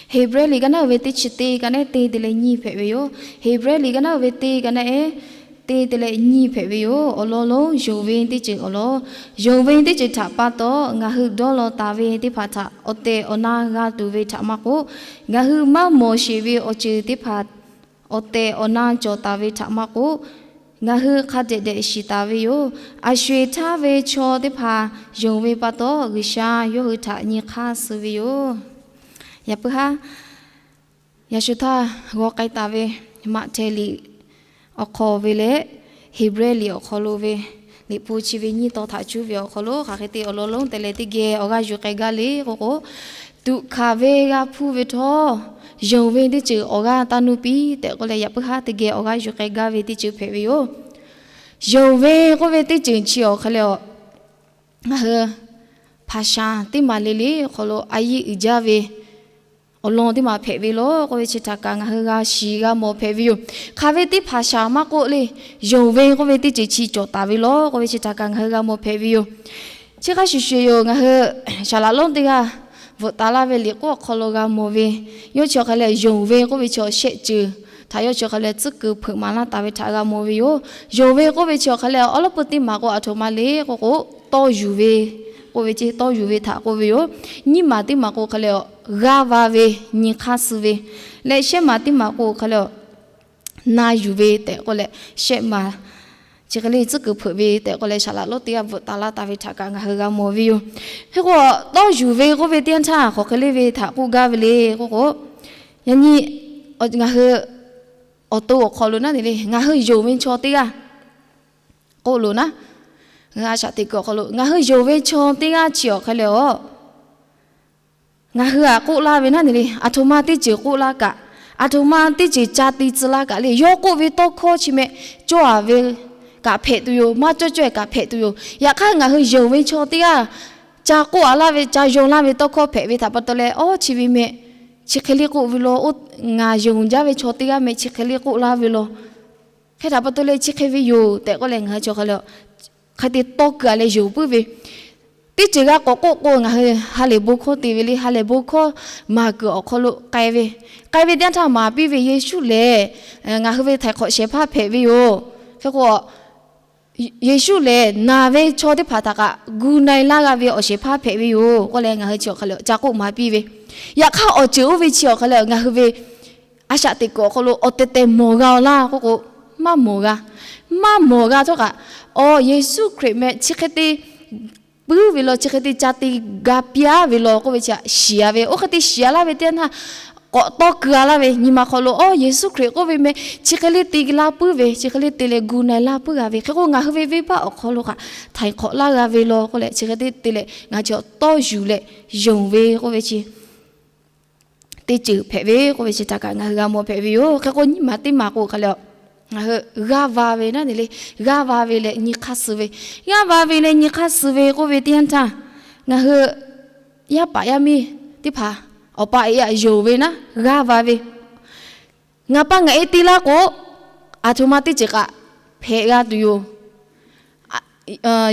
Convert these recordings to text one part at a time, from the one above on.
Heˍbrehˇ liꞈ ka naˉ uiˍ ve teˇ chi teˇ ka naˉ ehˉ teˇ te leh nyiˇ hpehꞈ ve yoˬ. Heˍbrehˇ liꞈ ka naˉ uiˍ ve teˇ ka naˉ ehˉ teˇ te leh nyiˇ hpehꞈ ve yoˬ. Awˬ lawn lonˉ yonˍ ve teˇ ceuˬ awˬ lawn, yonˍ ve teˇ ceuˬ htaꞈ pa taw ngaˬ hui dawˇ law taˍ ve teˇ hpaˍ htaꞈ awˬ tehˬ awˬ na g'a tuˬ ve htaꞈ maˇ k'oˆ, ngaˬ hui maˇ mawˬ sheˍ ve awˬ ceuˬ teˇ hpaˍ awˬ tehˬ awˬ na cawˬ taˍ ve htaꞈ maˇ k'oˆ, ngaˬ hui hk'a dehꞈ dehꞈ shiˍ taˍ ve yoˬ. Aˬ sho-eˬ htaˇ ve chaw teˇ hpaˍ yonˍ ve pa taw, G'uiˬsha yawˇ hui htaꞈ nyi hk'aˇ suh ve yoˬ. Yaꞈ puiˉ haˉ, yaꞈ shu htaˇ g'aw k'ai taˍ ve Maꞈhtehˍ liꞈ awˬ hk'aw ve leh Heˍbrehˇ liꞈ awˬ hk'aw lo ve liꞈ hpu chi ve nyiˇ tawn htaꞈ cuˇ ve awˬ hk'aw lo hk'aˬ hk'e te awˬ lawn lonˉ te leh teˇ geh awˬ g'aˇ yuˬ k'ai gaˇ le k'oˆ k'o, tuꞈ hkanˍ ve g'a hpuˇ ve htawˇ, yonˍ ve teˇ ceuˬ awˬ g'aˇ taˇ nuˇ piˇ tehꞈ k'oˆ leh, yaꞈ puiˉ haˉ teˇ geh awˬ g'aˇ yuˬ k'ai gaˇ ve teˇ ceuˬ hpehꞈ ve yoˬ. Yonˍ ve k'oˆ ve teˇ ceuˬ chi awˬ hk'aˬ lehˬ, ngaˬ hui hpaˍ shaˍ teˇ maˬ le le awˬ hk'aw lo a yiˇ uiˍ jaˇ ve awˬ lawn teˇ maˬ hpehꞈ ve lawˬ k'oˆ ve chi htaꞈ kaꞈ ngaˬ hui g'a shiˍ g'a mawˬ hpehꞈ ve yoˬ. Hk'aˬ ve teˇ hpaˍ shaˍ maˇ k'oˆ le, yonˍ ve k'oˆ ve teˇ ceuˬ chi cawˬ taˍ ve lawˬ k'oˆ ve chi htaꞈ kaꞈ ngaˬ hui g'a mawˬ hpehꞈ ve yoˬ. Chi hk'a shuˍ shuˍ yoˬ, ngaˬ hui saˍ laꞈ lonˉ teˇ g'aˇ bvuhꞈ taˍ laˇ ve liꞈ k'oˆ awˬ hk'aw lo g'a mawˬ ve, yawˇ chi awˬ hk'aˬ lehˬ yonˍ ve k'oˆ ve chi awˬ shehˆ ceuˬ htaꞈ yawˇ chi awˬ hk'aˬ lehˬ tcuhˉ kuiˬ hpeuꞈ maˍ laˇ taˍ ve htaꞈ g'a mawˬ ve yoˬ. Yonˍ ve k'oˆ ve chi awˬ hk'aˬ lehˬ, awˬ lawˉ pui teˇ maˬ k'o aˬ htoꞈ ma le k'oˆ k'o, tawˇ yuˬ ve k'oˆ ve ce, tawˇ yuˬ ve htaꞈ k'oˆ ve yoˬ. Nyiˇ maˬ teˇ maˬ k'o hk'aˬ lehˬ, g'aˇ va ve, nyi hk'aˇ suh ve leh, shehˆ maˬ teˇ maˬ k'o hk'aˬ lehˬ, na yuˬ ve tehꞈ k'oˆ leh, shehˆ maˬ chi hk'e le tcuhˉ kuiˬ hpeuꞈ ve tehꞈ k'oˆ leh, saˍ laꞈ lonˉ teˇ g'aˇ bvuhꞈ taˍ laˇ taˍ ve htaꞈ kaꞈ ngaˬ hui g'a mawˬ ve yoˬ. Hk'e k'o, tawˇ yuˬ ve k'oˆ ve teˇ yanˇ htaˇ hk'aˬ hk'e le ve htaꞈ k'oˆ gaˇ ve le k'oˆ k'o, yaꞈ nyi ngaˬ hui awˬ to awˬ hk'aw lo naˉ ne le, ngaˬ hui yonˍ ve chaw teˇ g'aˇ k'oˆ loˬ naˉ, a shaꞈ teꞈ kuiˬ awˬ hk'aw lo ngaˬ hui yonˍ ve chaw teˇ g'aˇ chi awˬ hk'aˬ lehˬ, ngaˬ hui aꞈ k'oˆ laˇ ve naˉ ne le, aˬ htoꞈ ma teˇ ceuˬ k'oˆ laˇ kaꞈ, aˬ htoꞈ ma teˇ ceuˬ ca te tcuh laˇ kaꞈ le, yawˇ k'oˆ ve tawˇ hkawˇ chi meh cawˇ a ve kaꞈ hpehꞈ tuˬ yoˬ, maˇ cawˇ cawˇ kaꞈ hpehꞈ tuˬ yoˬ. Yaꞈ hk'aˇ ngaˬ hui yonˍ ve chaw teˇ g'aˇ ca k'oˆ a laˇ ve, ca yaw laˇ ve tawˇ hkawˇ hpehꞈ ve htaꞈ pa taw leh, awˉ chi ve meh chi hk'e le k'oˆ ve law, ngaˬ yonˍ jaˇ ve chaw teˇ g'aˇ meh chi hk'e le k'oˆ laˇ ve law, hk'e htaꞈ pa taw leh chi hk'e ve yoˬ tehꞈ k'oˆ leh, ngaˬ hui chi hk'e le hk'e te tawˇ kuiˬ a leh yonˍ puiˉ ve, teˇ ceuˬ g'a k'awꞈ k'oˆ k'o, ngaˬ hui ha lehˬ bon hkawˇ te ve le, ha lehˬ bon hkawˇ maˍ kuiˬ awˬ hk'aw lo k'ai ve, k'ai ve teˇ yanˇ htaˇ maˍ piˇ ve, Yeˍsuˆ lehˬ ngaˬ hui ve htaiˍ hk'awꞈ shehˍ hpaˇ hpehꞈ ve yoˬ. Hk'e k'o, Yeˍsuˆ lehˬ naˬ ve chaw teˇ hpaˍ htaꞈ kaꞈ gu na-e laˇ g'a ve awˬ shehˍ hpaˇ hpehꞈ ve yoˬ k'oˆ leh, ngaˬ hui chi awˬ hk'aˬ lehˬ ca k'oˆ maˍ piˇ ve. Yaꞈ hk'aˇ awˬ ceuˬ oˇ ve chi awˬ hk'aˬ lehˬ, ngaˬ hui ve a shaꞈ teꞈ kuiˬ awˬ hk'aw lo awˬ tehˬ tehˬ mawˬ g'a laˇ k'oˆ k'o, maˇ mawˬ g'a. Maˇ mawˬ g'a htawˇ kaꞈ, awˬ Yeˍsuˆ Hkriꞈ meh chi hk'e te puiˉ ve law, chi hk'e te ca te ga piˇ a ve law k'oˆ ve chi htaꞈ shiˍ a ve, oˇ hk'e te shiˍ a laˇ ve teˇ yanˇ htaˇ, k'awꞈ tawˇ kuiˬ a laˇ ve nyi ma hk'aw lo, awˬ Yeˍsuˆ Hkriꞈ k'oˆ ve meh chi hk'e le te laˇ puiˉ ve, chi hk'e le te leh gu na-e laˇ puiˉ g'a ve. Hk'e k'o, ngaˬ hui ve venˇbaˆ awˬ hk'aw lo kaꞈ htaiˍ hk'awꞈ laˇ g'a ve law k'oˆ leh, chi hk'e te te leh ngaˬ hui chi tawˇ yuˬ leh yonˍ ve k'oˆ ve chi teˇ ceuˬ hpehꞈ ve k'oˆ ve chi htaꞈ kaꞈ ngaˬ hui g'a mawˬ hpehꞈ ve yoˬ. Hk'e k'o, nyiˇ maˬ teˇ maˬ k'o hk'aˬ lehˬ, ngaˬ hui g'aˇ va ve naˉ ne le, g'aˇ va ve leh nyi hk'aˇ suh ve, g'aˇ va ve leh nyi hk'aˇ suh ve k'oˆ ve teˇ yanˇ htaˇ, ngaˬ hui yaˇ paˍ yaˇ miˇ teˇ hpaˍ awˬ pa e aꞈ yonˍ ve naˉ g'aˇ va ve, ngaˬ pa ngaˬ e te laˇ k'o, aˬ htoꞈ ma teˇ ceuˬ kaꞈ hpehꞈ g'a tuˬ yoˬ.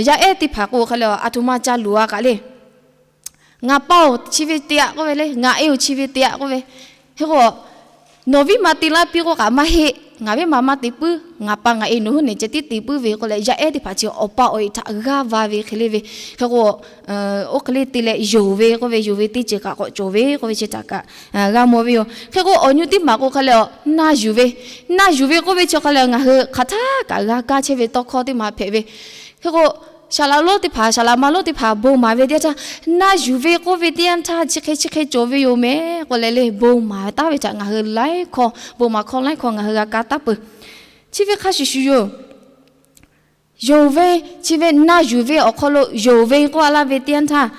Yaˇ ehˉ teˇ hpaˍ k'o hk'aˬ lehˬ, aˬ htoꞈ ma ca luˬ a kaꞈ le, ngaˬ pa-oˬ chi ve te aꞈ k'oˆ ve le, ngaˬ e-oˬ chi ve te aꞈ k'oˆ ve. Hk'e k'o, nawˬ viˉ ma te laˇ piˇ k'oˆ kaꞈ maˇ heˆ, ngaˬ viˉ ma maˇ te puiˉ, ngaˬ pa ngaˬ e nawˬ hui nehˬ ceh tiˉ te puiˉ ve k'oˆ leh, yaˇ ehˉ teˇ hpaˍ chi awˬ pa awˬ e htaꞈ g'aˇ va ve hk'e le ve. Hk'e k'o, oˇ hk'e le te leh yonˍ ve k'oˆ ve, yonˍ ve teˇ ceuˬ kaꞈ k'awꞈ cawˬ ve k'oˆ ve chi htaꞈ kaꞈ g'a mawˬ ve yoˬ. Hk'e k'o, awˬ nyi teˇ maˬ k'o hk'aˬ lehˬ, na yuˬ ve, na yuˬ ve k'oˆ ve chi hk'aˬ lehˬ, ngaˬ hui hk'aˬ htaˇ kaꞈ g'a kaˇ chehˇ ve tawˇ hkawˇ teˇ maˬ hpehꞈ ve. Hk'e k'o, saˍ laꞈ lonˉ teˇ hpaˍ, saˍ laꞈ ma lonˉ teˇ hpaˍ bon maˍ ve teˇ yanˇ htaˇ, na yuˬ ve k'oˆ ve teˇ yanˇ htaˇ chi hk'e chi hk'e cawˬ ve yoˬ mehˍ k'oˆ leh le, bon maˍ taˉ ve htaꞈ ngaˬ hui laiˉ hkawˇ, bon maˍ hkawˇ laiˉ hkawˇ ngaˬ hui g'a kaˇ taˉ peuˬ. Chi ve hk'a shuˍ shuˍ yoˬ. Yonˍ ve, chi ve na yuˬ ve awˬ hk'aw lo yonˍ ve k'oˆ a laˇ ve teˇ yanˇ htaˇ,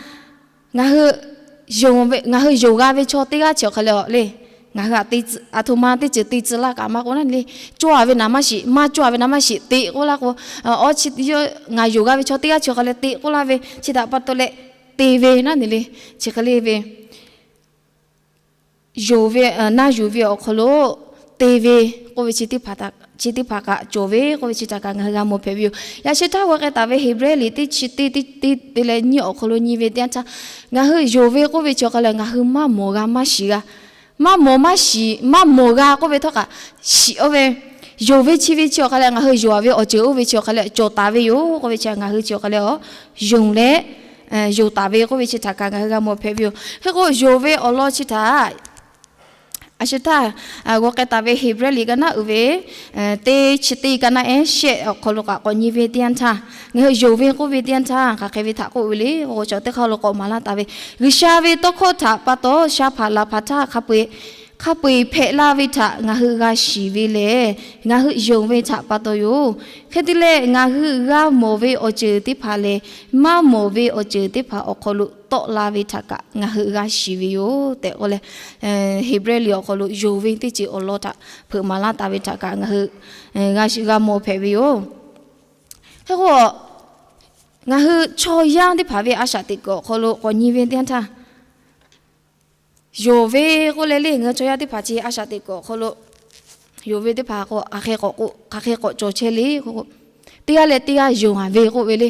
ngaˬ hui yonˍ g'a ve chaw teˇ g'aˇ chi awˬ hk'aˬ lehˬ le, ngaˬ hui aˬ htoꞈ ma teˇ ceuˬ te tcuh laˇ kaꞈ maˇ k'oˆ naˉ le, cawˇ a ve naˍ maˇ shiˍ, maˇ cawˇ a ve naˍ maˇ shiˍ te k'oˆ laˇ k'o, awˬ chi ngaˬ yonˍ g'a ve chaw teˇ g'aˇ chi awˬ hk'aˬ lehˬ te k'oˆ laˇ ve chi htaꞈ pa taw leh te ve naˉ ne le, chi hk'e le ve yonˍ ve, na yuˬ ve awˬ hk'aw lo te ve k'oˆ ve chi teˇ hpaˍ kaꞈ cawˬ ve k'oˆ ve chi htaꞈ kaꞈ ngaˬ hui g'a mawˬ hpehꞈ ve yoˬ. Yaꞈ sheh htaˇ g'a k'ai taˍ ve Heˍbrehˇ liꞈ teˇ chi teˇ teˇ te leh nyiˇ awˬ hk'aw lo nyi ve teˇ yanˇ htaˇ, ngaˬ hui yonˍ ve k'oˆ ve chi awˬ hk'aˬ lehˬ, ngaˬ hui maˇ mawˬ g'a maˇ shiˍ g'a. maˇ mawˬ maˇ shiˍ, maˇ mawˬ g'a k'oˆ ve htawˇ kaꞈ shiˍ oˇ ve, yonˍ ve chi ve chi awˬ hk'aˇ leh ngaˬ hui yonˍ ve awˬ ceuˬ oˇ ve chi awˬ hk'aˇ leh cawˬ taˍ ve yoˬ k'oˆ ve chi ngaˬ hui chi awˬ hk'aˇ leh a, yonˍ leh yonˍ taˍ ve k'oˆ ve chi htaꞈ kaꞈ ngaˬ hui g'a mawˬ hpehꞈ ve yoˬ. Hk'e k'o yonˍ ve awˬ lawn chi htaꞈ a shu htaˇ g'aw k'ai taˍ ve Heˍbrehˇ liꞈ ka naˉ uiˍ ve teˇ chi teˇ ka naˉ ehˉ shehˆ awˬ hk'aw lo kaꞈ k'awꞈ nyi ve teˇ yanˇ htaˇ, ngaˬ hui yonˍ ve k'oˆ ve teˇ yanˇ htaˇ hk'aˬ hk'e ve htaꞈ k'oˆ ve le k'o, chaw teˇ hk'aˇ lo k'awꞈ maˍ laˇ taˍ ve, G'uiˬsha ve tawˇ hkawˇ htaꞈ pa taw sha hpaˍ laˬ hpaˍ htaˇ hk'a peu-eˬ hpehꞈ la ve htaꞈ ngaˬ hui g'a shiˍ ve lehˬ, ngaˬ hui yonˍ ve htaꞈ pa taw yoˬ. Hk'e te leh ngaˬ hui g'a mawˬ ve awˬ ceuˬ teˇ hpaˍ lehˬ, maˇ mawˬ ve awˬ ceuˬ teˇ hpaˍ awˬ hk'aw lo tawˆ la ve htaꞈ kaꞈ ngaˬ hui g'a shiˍ ve yoˬ tehꞈ k'oˆ leh, Heˍbrehˇ liꞈ awˬ hk'aw lo yonˍ ve teˇ ceuˬ awˬ lawn htaꞈ hpeuꞈ maˍ laˇ taˍ ve htaꞈ kaꞈ ngaˬ hui g'a shiˍ g'a mawˬ hpehꞈ ve yoˬ. Hk'e k'o, ngaˬ hui chaw yaˇ teˇ hpaˍ ve a shaꞈ teꞈ kuiˬ awˬ hk'aw lo k'awꞈ nyi ve teˇ yanˇ htaˇ, yonˍ ve k'oˆ leh le, ngaˬ hui chaw yaˇ teˇ hpaˍ chi a shaꞈ teꞈ kuiˬ awˬ hk'aw lo yonˍ ve teˇ hpaˍ k'o, hk'aˬ hk'e k'awꞈ cawˬ chehˇ le k'o, teˇ g'aˇ leh teˇ g'aˇ yonˍ a ve k'oˆ ve le.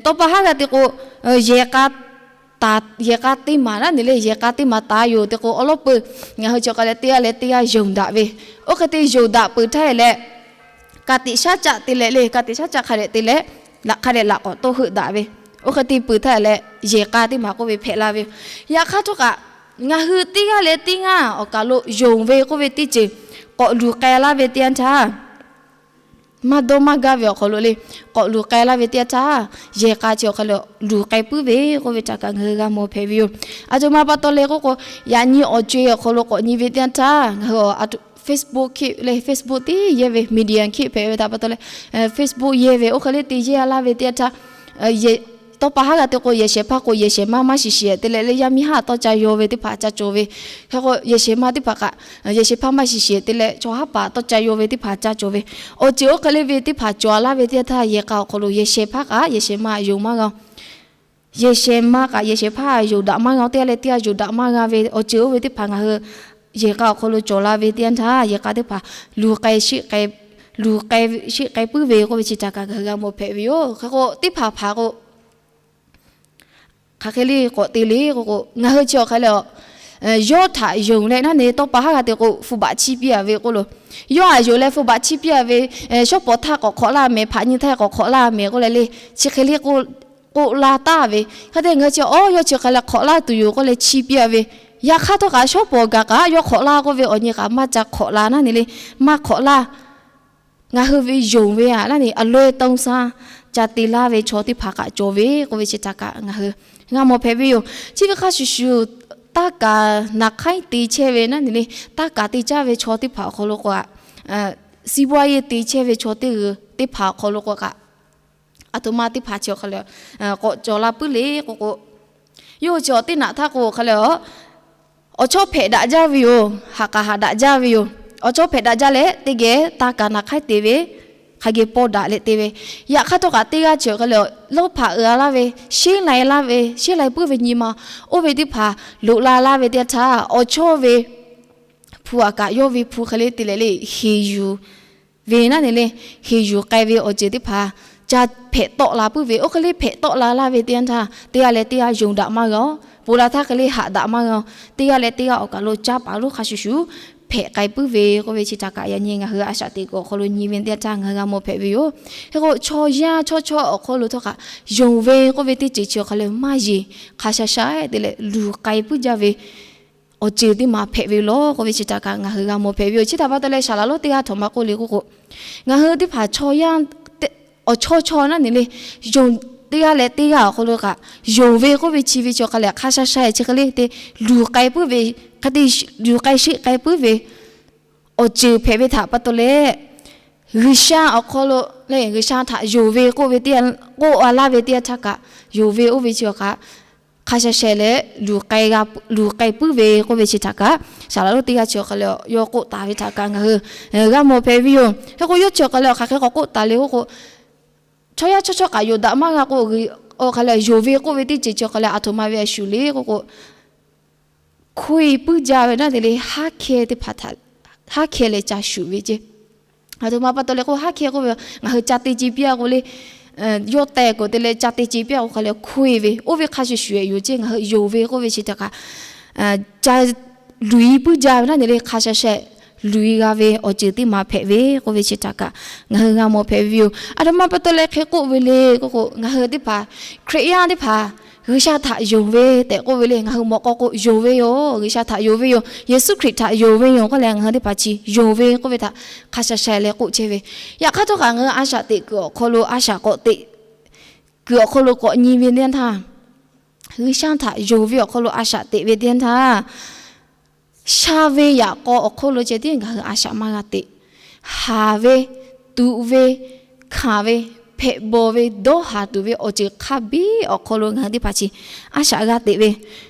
Tawˇ pa haˉ g'a te k'o, yehˬ k'a teˇ maˬ naˉ ne le, yehˬ k'a teˇ maˬ taˍ yoˬ te k'o, awˬ lawn peuˬ ngaˬ hui chi awˬ hk'aˇ leh teˇ g'aˇ leh teˇ g'aˇ yonˍ daꞈ ve, oˇ hk'e te yonˍ daꞈ peuˬ htaˇ leh, ka tiꞈ shaˉ caˆ te leh le, ka tiꞈ shaˉ caˆ hk'a dehꞈ te leh, laꞈ hk'a dehꞈ laꞈ k'awꞈ toˇ heuˆ daꞈ ve, oˇ hk'e te peuˬ htaˇ leh yehˬ k'a teˇ maˬ k'oˆ ve hpehꞈ la ve yoˬ. Yaꞈ hk'aˇ htawˇ kaꞈ, ngaˬ hui teˇ g'aˇ leh teˇ g'aˇ awˬ kaˬ lo yonˍ ve k'oˆ ve teˇ ceuˬ k'awꞈ luˬ k'ai laˇ ve teˇ yanˇ htaˇ, maˇ dawˇ maˇ gaˇ ve awˬ hk'aw lo le, k'awꞈ luˬ k'ai laˇ ve teˇ yanˇ htaˇ, yehˬ k'a chi awˬ hk'aˇ leh luˬ k'ai puiˉ ve k'oˆ ve htaꞈ kaꞈ ngaˬ hui g'a mawˬ hpehꞈ ve yoˬ. A htoꞈ ma pa taw leh k'oˆ k'o, yaꞈ nyi awˬ co-e awˬ hk'aw lo k'awꞈ nyi ve teˇ yanˇ htaˇ, ngaˬ hui Facebook hkiˆ leh Facebook teˇ yehˇ ve media hkiˆ hpehꞈ ve htaꞈ pa taw leh, Facebook yehˇ ve oˇ hk'e le te yehˇ laˇ ve teˇ yanˇ htaˇ, tawˇ pa haˉ g'a te k'o, yehˬ shehˍ hpaˇ k'o yehˬ shehˍ ma maˇ shiˍ shiˍ te leh le, yaˇ miˇ haˉ tawˇ ca yaw ve teˇ hpaˍ ca cawˬ ve, hk'e k'o yehˬ shehˍ ma teˇ hpaˍ kaꞈ, yehˬ shehˍ hpaˇ maˇ shiˍ shiˍ te leh chaw haˉ paˍ tawˇ ca yaw ve teˇ hpaˍ ca cawˬ ve, awˬ ceuˬ oˇ hk'e le ve teˇ hpaˍ cawˬ laˇ ve teˇ yanˇ htaˇ, yehˬ k'a awˬ hk'aw lo yehˬ shehˍ hpaˇ kaꞈ yehˬ shehˍ ma yonˍ maˇ g'a-o. Yehˬ shehˍ ma kaꞈ yehˬ shehˍ hpaˇ yonˍ daꞈ maˇ g'a-o, teˇ g'aˇ leh teˇ g'aˇ yonˍ daꞈ maˇ g'a ve awˬ ceuˬ oˇ ve teˇ hpaˍ ngaˬ hui yehˬ k'a awˬ hk'aw lo cawˬ la ve teˇ yanˇ htaˇ, yehˬ k'a teˇ hpaˍ luˬ k'ai shiˆ k'ai, luˬ k'ai shiˆ k'ai puiˉ ve k'oˆ ve chi htaꞈ kaꞈ ngaˬ hui g'a mawˬ hpehꞈ ve yoˬ. Hk'e k'o, teˇ hpaˍ hpaˍ k'o, hk'aˬ hk'e le k'awꞈ te le k'o k'o, ngaˬ hui chi awˬ hk'aˇ leh a, yawˇ htaꞈ yonˍ leh naˉ ne tawˇ pa haˉ g'a te k'o, hpu baꞈ chiˇ piˇ a ve k'oˆ lo, yawˇ htaꞈ yonˍ leh hpu baꞈ chiˇ piˇ a ve, shawˉ pawˍ htaˇ k'awꞈ hk'awꞈ laˇ mehˍ, hpaꞈ nyi htaˇ k'awꞈ hk'awꞈ laˇ mehˍ k'oˆ leh le, chi hk'e le k'oˆ la taˍ ve. Hk'e te ngaˬ hui chi awˬ yawˇ chi hk'aˇ leh hk'awꞈ laˇ tuˬ yoˬ k'oˆ leh chiˇ piˇ a ve, yaꞈ hk'aˇ htawˇ kaꞈ shawˉ pawˍ gaˬ kaꞈ yawˇ hk'awꞈ laˇ k'oˆ ve awˬ nyi kaꞈ maˇ ca hk'awꞈ la naˉ ne le, maˇ hk'awꞈ laˇ. Ngaˬ hui ve yonˍ ve a laˇ ne, a loeˉ tawˇ saˇ ca te laˇ ve chaw teˇ hpaˍ kaꞈ cawˬ ve k'oˆ ve chi htaꞈ kaꞈ ngaˬ hui g'a mawˬ hpehꞈ ve yoˬ. Chi ve hk'a shuˍ shuˍ, taˇ kaˍ naˍ hk'aiˉ te chehˇ ve naˉ ne le, taˇ kaˍ te caˇ ve chaw teˇ hpaˍ awˬ hk'aw lo k'o a, siˉ bawˇ yeˇ te chehˇ ve chaw teˇ g'uiˬ teˇ hpaˍ awˬ hk'aw lo k'o kaꞈ, a htoꞈ ma teˇ hpaˍ chi awˬ hk'aˇ leh k'awꞈ cawˬ la puiˉ le k'o k'o, yawˇ hui chi awˬ teˇ naꞈ htaˇ k'o hk'aˇ leh a, awˬ chawˇ hpehꞈ daꞈ jaˇ ve yoˬ. Haꞈ k'aꞈ haꞈ daꞈ jaˇ ve yoˬ. Awˬ chawˇ hpehꞈ daꞈ jaˇ leh teˇ geh taˇ kaˍ naˍ hk'aiˉ te ve hk'a geh pawˇ daꞈ leh te ve. Yaꞈ hk'aˇ htawˇ kaꞈ teˇ g'aˇ chi awˬ hk'aˇ leh lawˇ hpaꞈ uiˍ a laˇ ve, sheˉ lai laˇ ve, sheˉ lai puiˉ ve nyi ma oˇ ve teˇ hpaˍ loꞈ la laˇ ve teˇ yanˇ htaˇ, awˬ chawˇ ve hpu aꞈ kaꞈ yawˇ ve hpu hk'e le te leh le heˍ yuˬ ve naˉ ne le, heˍ yuˬ k'ai ve awˬ ceuˬ teˇ hpaˍ ca hpehꞈ tawˆ la puiˉ ve, oˇ hk'e le hpehꞈ tawˆ la laˇ ve teˇ yanˇ htaˇ, teˇ g'aˇ leh teˇ g'aˇ yonˍ daꞈ maˇ g'a-o. Ponˬ laˬ htaˇ hk'e le haꞈ daꞈ maˇ g'a-o. Teˇ g'aˇ leh teˇ g'aˇ awˬ kaˬ lo caˇ paˍ lonˉ hk'a shuˍ shuˍ hpehꞈ k'ai puiˉ ve k'oˆ ve chi htaꞈ kaꞈ yaꞈ nyi ngaˬ hui a shaꞈ teꞈ kuiˬ awˬ hk'aw lo nyi ve teˇ yanˇ htaˇ ngaˬ hui g'a mawˬ hpehꞈ ve yoˬ. Hk'e k'o chaw yaˇ chawˇ chawˇ awˬ hk'aw lo htawˇ kaꞈ yonˍ ve k'oˆ ve teˇ ceuˬ chi awˬ hk'aˇ leh maˇ yeˬ, hk'a sha sha te leh luˬ k'ai puiˉ jaˇ ve awˬ ceuˬ teˇ maˬ hpehꞈ ve yoˬ k'oˆ ve chi htaꞈ kaꞈ ngaˬ hui g'a mawˬ hpehꞈ ve yoˬ. Chi htaꞈ pa taw leh saˍ laˍ lonˉ teˇ g'aˇ htawꞈ ma k'oˆ le k'oˆ k'o, ngaˬ hui teˇ hpaˍ chaw yaˇ awˬ chawˇ chawˇ naˉ ne le, yonˍ teˇ g'aˇ leh teˇ g'aˇ awˬ hk'aw lo kaꞈ yonˍ ve k'oˆ ve chi ve chi awˬ hk'aˇ leh hk'a sha sha chi hk'e le te luˬ k'ai puiˉ ve, hk'e te luˬ k'ai sheˆ k'ai puiˉ ve awˬ ceuˬ hpehꞈ ve htaꞈ pa taw leh, G'uiˬsha awˬ hk'aw lo le, G'uiˬsha htaꞈ yonˍ ve k'oˆ ve teˇ yanˇ, k'oˆ a laˇ ve teˇ yanˇ htaˇ kaꞈ, yonˍ ve oˇ ve chi awˬ hk'aˇ hk'a sha sha leh luˬ k'ai puiˉ ve k'oˆ ve chi htaꞈ kaꞈ saˍ laˍ lonˉ teˇ g'aˇ chi awˬ hk'aˇ leh yawˇ k'oˆ taˍ ve htaꞈ kaꞈ ngaˬ hui g'a mawˬ hpehꞈ ve yoˬ. Hk'e k'o yawˇ chi awˬ hk'aˇ leh hk'aˬ hk'e k'awꞈ k'oˆ taˍ le k'oˆ k'o, chaw yaˇ chawˇ chawˇ kaꞈ yonˍ daꞈ maˇ g'a k'o, awˬ hk'aˇ leh yonˍ ve k'oˆ ve teˇ ceuˬ chi awˬ hk'aˇ leh a htoꞈ ma ve a shuˍ le k'oˆ k'o, hkoˇ-e puiˉ jaˇ ve naˉ te le, haˉ hkeh teˇ hpaˍ htaꞈ haˉ hkeh leh ca shuˍ ve ceˇ. A htoꞈ ma pa taw leh k'o, haˉ hkeh k'oˆ ve ngaˬ hui ca te ce piˇ a k'o le, yawˇ teh k'o te leh ca te ce piˇ a k'o hk'aˇ leh hkoˇ-e ve oˇ ve hk'a shuˍ shuˍ-e yoˬ ceˇ. Ngaˬ hui yonˍ ve k'oˆ ve chi htaꞈ kaꞈ ca luˬ-i puiˉ jaˇ ve naˉ ne le, hk'a sha sha luˬ-i g'a ve awˬ ceuˬ teˇ ma hpehꞈ ve k'oˆ ve chi htaꞈ kaꞈ ngaˬ hui g'a mawˬ hpehꞈ ve yoˬ. Aˬ htoꞈ ma pa taw leh hk'e k'oˆ ve le k'oˆ k'o, ngaˬ hui teˇ hpaˍ, Hkriꞈ yaˇ teˇ hpaˍ G'uiˬsha htaꞈ yonˍ ve tehꞈ k'oˆ ve le. Ngaˬ hui mawꞈ k'aw k'o yonˍ ve yoˬ, G'uiˬsha htaꞈ yonˍ ve yoˬ, Yeˍsuˆ Hkriꞈ htaꞈ yonˍ ve yoˬ k'oˆ leh ngaˬ hui teˇ hpaˍ chi yonˍ ve k'oˆ ve htaꞈ hk'a sha sha leh k'oˆ chehˇ ve. Yaꞈ hk'aˇ htawˇ kaꞈ ngaˬ hui a shaꞈ teꞈ kuiˬ awˬ hk'aw lo, a shaꞈ k'awꞈ teꞈ kuiˬ awˬ hk'aw lo k'awꞈ nyi ve teˇ yanˇ htaˇ, G'uiˬsha htaꞈ yonˍ ve awˬ hk'aw lo a shaꞈ teꞈ ve teˇ yanˇ htaˇ, sha ve yaꞈ k'aw awˬ hk'oˆ lo ceh tiˉ ngaˬ hui a shaꞈ maˇ g'a teꞈ. Haˍ ve, tuꞈ ve, hkanˍ ve, hpehꞈ bawˬ ve, dawˇ haˍ tuˬ ve awˬ ceuˬ hk'a biˉ awˬ hk'aw lo ngaˬ hui teˇ hpaˍ chi a shaꞈ g'a teꞈ ve.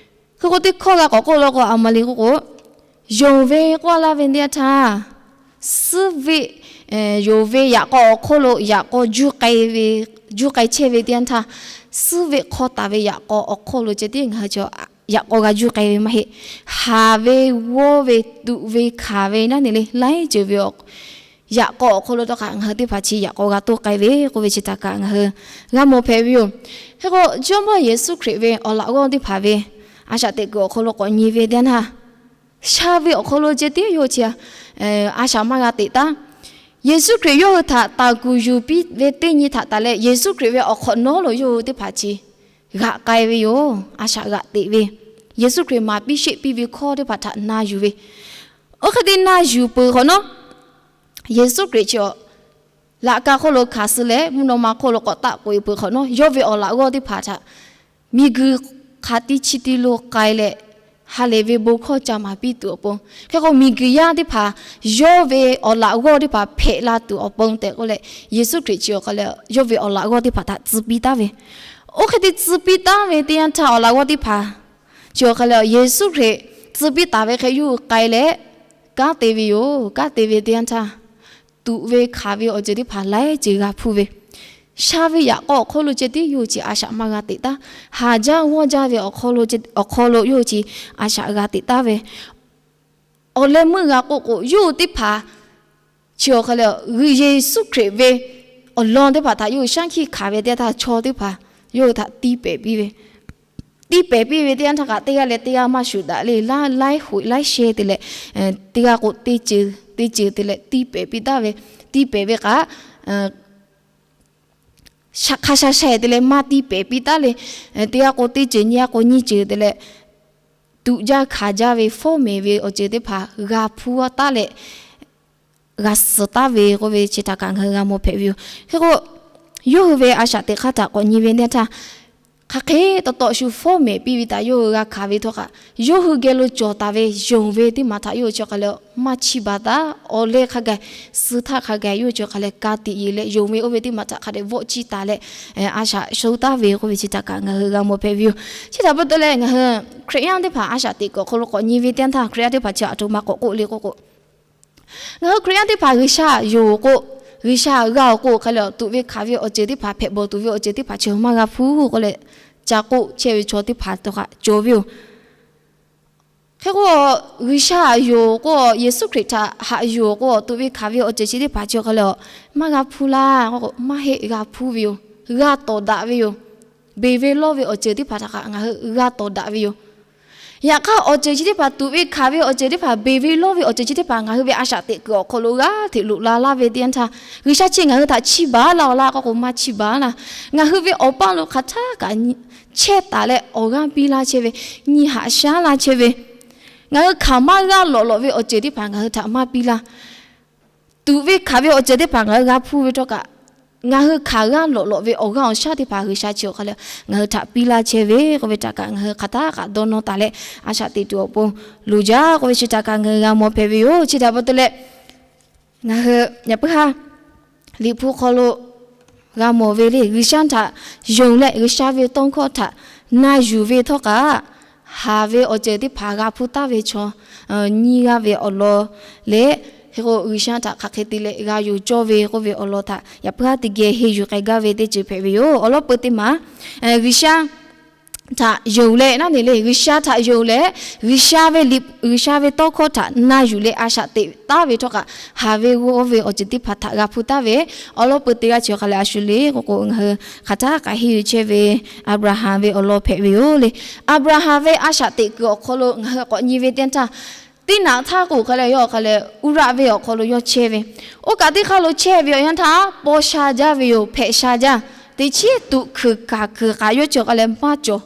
Hk'e k'o teˇ hkawˇ g'a k'awꞈ k'oˆ law k'o, a ma le k'oˆ k'o, yonˍ ve k'oˆ laˇ ve teˇ yanˇ htaˇ, suhˉ veˆ, yonˍ ve yaꞈ k'aw awˬ hk'oˆ lo yaꞈ k'aw juˇ k'ai ve, juˇ k'ai chehˇ ve teˇ yanˇ htaˇ, suhˉ veˆ hk'aw taˍ ve yaꞈ k'aw awˬ hk'oˆ lo ceh tiˉ ngaˬ hui chi yaꞈ k'aw g'a juˇ k'ai ve maˇ heˆ. Haˍ ve, g'awˇ ve, tuꞈ ve, hkanˍ ve naˉ ne le, laiˉ ceuˬ ve yaꞈ k'aw awˬ hk'oˆ lo htawˇ kaꞈ ngaˬ hui teˇ hpaˍ chi yaꞈ k'aw g'a toˇ k'ai ve k'oˆ ve chi htaꞈ kaꞈ ngaˬ hui g'a mawˬ hpehꞈ ve yoˬ. Hk'e k'o Jawˇmawˇ Yeˍsuˆ Hkriꞈ ve awˬ laꞈ g'awˇ teˇ hpaˍ ve a shaꞈ teꞈ kuiˬ awˬ hk'aw lo k'awꞈ nyi ve teˇ yanˇ htaˇ, sha ve awˬ hk'aw lo ceh tiˉ yawˇ hui chi a shaꞈ maˇ g'a teꞈ taˉ. Yeˍsuˆ Hkriꞈ yawˇ hui htaꞈ taˍ kuˬ yuˬ piˇ ve teˇ nyi htaꞈ taˍ leh, Yeˍsuˆ Hkriꞈ ve awˬ hk'awꞈ nawˉ lo yawˇ hui teˇ hpaˍ chi g'aꞈ k'ai ve yoˬ. A shaꞈ g'aꞈ teꞈ ve, Yeˍsuˆ Hkriꞈ maˍ piˇ sheˆ piˇ ve hkawˇ teˇ hpaˍ htaꞈ na yuˬ ve. Oˇ hk'e te na yuˬ peuˬ hk'awꞈ nawˉ, Yeˍsuˆ Hkriꞈ chi a laꞈ ka hk'oˆ lo hkanˍ suh leh mvuhˇ naw ma hk'oˆ lo k'awꞈ taˆ k'oꞈ e peuˬ hk'awꞈ nawˉ, yawˇ ve awˬ laꞈ g'awˇ teˇ hpaˍ htaꞈ miˬguiˬ hk'aˬ ti chi ti lo k'ai leh, ha lehˬ ve bon hkawˇ ca maˍ piˇ tuˬ awˬ pon, hk'e k'o miˬguiˬ yaˇ teˇ hpaˍ yawˇ ve awˬ laꞈ g'awˇ teˇ hpaˍ hpehꞈ la tuˬ awˬ pon tehꞈ k'oˆ leh, Yeˍsuˆ Hkriꞈ chi awˬ hk'a leh yawˇ ve awˬ laꞈ g'awˇ teˇ hpaˍ htaꞈ tcuh piˇ taˉ ve. Oˇ hk'e te tcuh piˇ taˉ ve teˇ yanˇ htaˇ, awˬ laꞈ g'awˇ teˇ hpaˍ chi awˬ hk'a leh Yeˍsuˆ Hkriꞈ tcuh piˇ taˍ ve hk'e yawˇ hui k'ai leh kanˉ te ve yoˬ. Kanˉ te ve teˇ yanˇ htaˇ, tuꞈ ve hkanˍ ve awˬ ceuˬ teˇ hpaˍ laiˉ ceuˬ g'a hpuˇ ve. Sha ve yaꞈ k'aw awˬ hk'oˆ lo ceh tiˉ yawˇ hui chi a shaꞈ maˇ g'a teꞈ taˉ. Haˍ jaˇ g'awˇ jaˇ ve awˬ hk'aw lo yawˇ hui chi a shaꞈ g'a teꞈ taˉ ve. Awˬ leh meuˇ g'a k'oˆ k'o, yawˇ hui teˇ hpaˍ chi awˬ hk'a leh Yeˍsuˆ Hkriꞈ ve awˬ lawn teˇ hpaˍ htaꞈ yawˇ hui shaˉ hkiˆ hkanˍ ve teˇ yanˇ htaˇ, chaw teˇ hpaˍ yawˇ hui htaꞈ tiˇ pehˍ piˇ ve. Tiˇ pehˍ piˇ ve teˇ yanˇ htaˇ kaꞈ, teˇ g'aˇ leh teˇ g'aˇ maˇ shuˍ daꞈ le, laiˉ hoꞈ laiˉ sheh te leh, teˇ g'aˇ k'o teˇ ceuˬ teˇ ceuˬ te leh tiˇ pehˍ piˇ taˉ ve. Tiˇ pehˍ ve kaꞈ, hk'a sha sha te leh maˇ tiˇ pehˍ piˇ taˉ le. Teˇ g'aˇ k'o teˇ ceuˬ, nyiˇ g'aˇ k'o nyiˇ ceuˬ te leh, tuꞈ jaˇ hkanˍ jaˇ ve fawˉ mehˍ ve awˬ ceuˬ teˇ hpaˍ g'a hpuˇ taˉ leh g'a suhˍ taˉ ve k'oˆ ve chi htaꞈ kaꞈ ngaˬ hui g'a mawˬ hpehꞈ ve yoˬ. Hk'e k'o, yawˇ hui ve a shaꞈ teꞈ hk'aˇ htaꞈ k'awꞈ nyi ve teˇ yanˇ htaˇ, hk'aˬ hk'e taw taw shu fawˉ mehˍ piˇ ve htaꞈ yawˇ hui g'a hkanˍ ve htawˇ kaꞈ, yawˇ hui geh lo cawˬ taˍ ve yonˍ ve teˇ maˬ htaꞈ yawˇ hui chi hk'a leh maˇ chiˇ baˬ taˉ. Awˬ leh hk'a gaˬ, suh htaˇ hk'a gaˬ yawˇ hui chi hk'a leh ka tiꞈ yeˬ leh, yonˍ ve oˇ ve teˇ maˬ htaꞈ hk'a dehꞈ vawˆ ciˇ taˍ leh, a shaꞈ sho taˍ ve k'oˆ ve chi htaꞈ kaꞈ ngaˬ hui g'a mawˬ hpehꞈ ve yoˬ. Chi htaꞈ pa taw leh ngaˬ hui Hkriꞈ yaˇ teˇ hpaˍ a shaꞈ teꞈ kuiˬ awˬ hk'aw lo k'awꞈ nyi ve teˇ yanˇ htaˇ, Hkriꞈ yaˇ teˇ hpaˍ chi aˬ htoꞈ ma k'awꞈ k'oˆ le k'oˆ k'o, ngaˬ hui Hkriꞈ yaˇ teˇ hpaˍ G'uiˬsha yonˍ k'o, G'uiˬsha g'a-oˬ k'o, hk'a leh tuꞈ ve hkanˍ ve awˬ ceuˬ teˇ hpaˍ, hpehꞈ bawˬ tuˬ ve awˬ ceuˬ teˇ hpaˍ chi maˇ g'a hpuˇ k'oˆ leh, ca k'oˆ chehˇ ve chaw teˇ hpaˍ htawˇ kaꞈ cawˬ ve yoˬ. Hk'e k'o, G'uiˬsha yonˍ k'o, Yeˍsuˆ Hkriꞈ htaꞈ haꞈ yuˬ k'o, tuꞈ ve hkanˍ ve awˬ ceuˬ chi teˇ hpaˍ chi hk'a leh maˇ g'a hpuˇ laˇ k'oˆ k'o, maˇ heˆ, g'a hpuˇ ve yoˬ. G'a tawˍ daꞈ ve yoˬ. Beˬ ve lawˇ ve awˬ ceuˬ teˇ hpaˍ htaꞈ kaꞈ ngaˬ hui g'a tawˍ daꞈ ve yoˬ. Yaꞈ hk'aˇ, awˬ ceuˬ chi teˇ hpaˍ, tuꞈ ve hkanˍ ve awˬ ceuˬ teˇ hpaˍ, beˬ ve lawˇ ve awˬ ceuˬ chi teˇ hpaˍ ngaˬ hui ve a shaꞈ teꞈ kuiˬ awˬ hk'aw lo g'aˇ hteꞈ loꞈ la laˇ ve teˇ yanˇ htaˇ, G'uiˬsha chi ngaˬ hui htaꞈ chiˇ baˬ laˇ-oˬ laˇ k'oˆ k'o, maˇ chiˇ baˬ laˇ. Ngaˬ hui ve awˬ paˇ lo hk'aˬ htaˇ kaꞈ chehˇ taˍ leh awˬ g'aˇ piˇ laˇ chehˇ ve, nyi haꞈ shaˉ laˇ chehˇ ve, ngaˬ hui hkanˍ maˇ g'aˇ lawꞈ lawꞈ ve awˬ ceuˬ teˇ hpaˍ ngaˬ hui htaꞈ maˇ piˇ laˇ. Tuꞈ ve hkanˍ ve awˬ ceuˬ teˇ hpaˍ ngaˬ hui g'a hpuˇ ve htawˇ kaꞈ, ngaˬ hui hkanˍ g'aˇ lawꞈ lawꞈ ve awˬ g'aˇ awˬ shaˉ teˇ hpaˍ G'uiˬsha chi awˬ hk'a leh ngaˬ hui htaꞈ piˇ laˇ chehˇ ve k'oˆ ve htaꞈ kaꞈ ngaˬ hui hk'aˬ htaˇ kaꞈ dawˇ nawˇ taˍ leh a shaꞈ teꞈ tuˬ awˬ pon loˍ jaˇ k'oˆ ve chi htaꞈ kaꞈ ngaˬ hui g'a mawˬ hpehꞈ ve yoˬ. Chi htaꞈ pa taw leh, ngaˬ hui yaꞈ puiˉ haˉ Liꞈ hpu hk'aw lo g'a mawˬ ve le, G'uiˬsha htaꞈ yonˍ leh G'uiˬsha ve tawˇ hkawˇ htaꞈ na yuˬ ve htawˇ kaꞈ, haˍ ve awˬ ceuˬ teˇ hpaˍ g'a hpuˇ taˍ ve chaw nyiˇ g'aˇ ve awˬ lawn leh, hk'e k'o G'uiˬsha htaꞈ hk'aˬ hk'e te leh g'a yonˍ cawˇ ve k'oˆ ve awˬ lawn htaꞈ yaꞈ puiˉ haˉ teˇ geh henˇ yuˬ k'ai gaˇ ve teˇ ceuˬ hpehꞈ ve yoˬ. Awˬ lawn peuˬ teˇ maˬ, G'uiˬsha htaꞈ yonˍ leh naˉ ne le, G'uiˬsha htaꞈ yonˍ leh, G'uiˬsha ve liꞈ, G'uiˬsha ve tawˇ hkawˇ htaꞈ na yuˬ leh a shaꞈ teꞈ taˍ ve htawˇ kaꞈ, haˍ ve g'awˇ ve awˬ ceuˬ teˇ hpaˍ htaꞈ g'a hpuˇ taˍ ve, awˬ lawn peuˬ teˇ g'aˇ chi awˬ hk'a leh a shu le k'oˆ k'o, ngaˬ hui hk'aˬ htaˇ kaꞈ henˇ yuˬ chehˇ ve Aˍbraˍhanˍ ve awˬ lawn hpehꞈ ve yoˬ le. Aˍbraˍhanˍ ve a shaꞈ teꞈ kuiˬ awˬ hk'aw lo ngaˬ hui k'awꞈ nyi ve teˇ yanˇ htaˇ, Tiˇ naꞈ htaˇ k'o hk'a leh yawˇ hk'a leh Uˇraˆ venˇ awˬ hk'aw lo yawˇ chehˇ ve. Oˇ kaꞈ teˇ hk'aˇ lo chehˇ ve awˬ yanˇ htaˇ paw sha jaˇ ve yoˬ, hpehꞈ sha jaˇ. Teˇ chiˉ tuꞈ hkuiˬ kaˬ kuiˬ kaꞈ yawˇ chi awˬ hk'a leh maˇ cawˬ.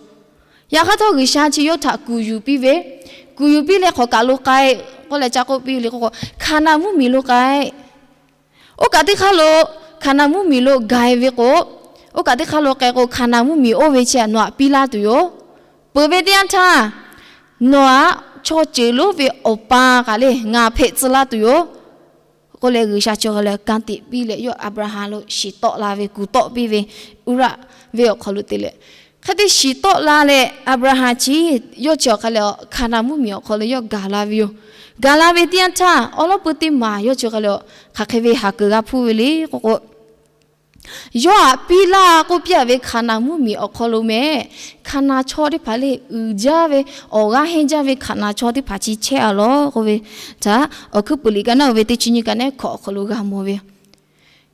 Yaꞈ hk'aˇ htawˇ G'uiˬsha chi yawˇ htaꞈ kuˬ yuˬ piˇ ve, kuˬ yuˬ piˇ leh hk'awꞈ kaˬ lo k'ai k'oˆ leh ca k'oˆ piˇ le k'o, Hkaˍnanˍ mvuhˇmiˬ lo k'ai. Oˇ kaꞈ teˇ hk'aˇ lo Hkaˍnanˍ mvuhˇmiˬ lo gaˬ-e ve k'o, oˇ kaꞈ teˇ hk'aˇ lo k'ai k'o, Hkaˍnanˍ mvuhˇmiˬ oˇ ve chi nawˬ htaꞈ piˇ laˇ tuˬ yoˬ. Peuˬ ve teˇ yanˇ htaˇ, nawˬ htaꞈ chaw ceuˬ lonˉ ve awˬ pa kaꞈ le ngaˬ hpehꞈ tcuh laˇ tuˬ yoˬ k'oˆ leh, G'uiˬsha chi awˬ hk'a leh ka tiꞈ piˇ leh yawˇ Aˍbraˍhanˍ lo shiˍ tawˆ la ve, kuˬ tawˆ piˇ ve, Uˇraˆ venˇ awˬ hk'aw lo te leh, hk'e te shiˍ tawˆ la leh Aˍbraˍhanˍ chi yawˇ chi awˬ hk'a leh Hkaˍnanˍ mvuhˇmiˬ awˬ hk'aw lo yawˇ gaˬ la ve yoˬ. Gaˬ la ve teˇ yanˇ htaˇ, awˬ lawˉ pui teˇ maˬ yawˇ chi awˬ hk'a leh hk'aˬ hk'e ve haˍ kuiˬ g'a hpuˇ ve le k'oˆ k'o, yawˇ htaꞈ piˇ laˇ k'oˆ piˇ-a ve Hkaˍnanˍ mvuhˇmiˬ awˬ hk'aw lo meh, Hkaˍnanˍ chaw teˇ hpaˍ le uiˍ jaˇ ve, awˬ g'aˇ hehnˇ jaˇ ve Hkaˍnanˍ chaw teˇ hpaˍ chi chehˇ-a lawˬ k'oˆ ve htaꞈ Awˬ hkuiˉ puiˍ liꞈ ka naˉ uiˍ ve teˇ chi nyiˇ ka neˉ hkawꞈ awˬ hk'aw lo g'a mawˬ ve yoˬ.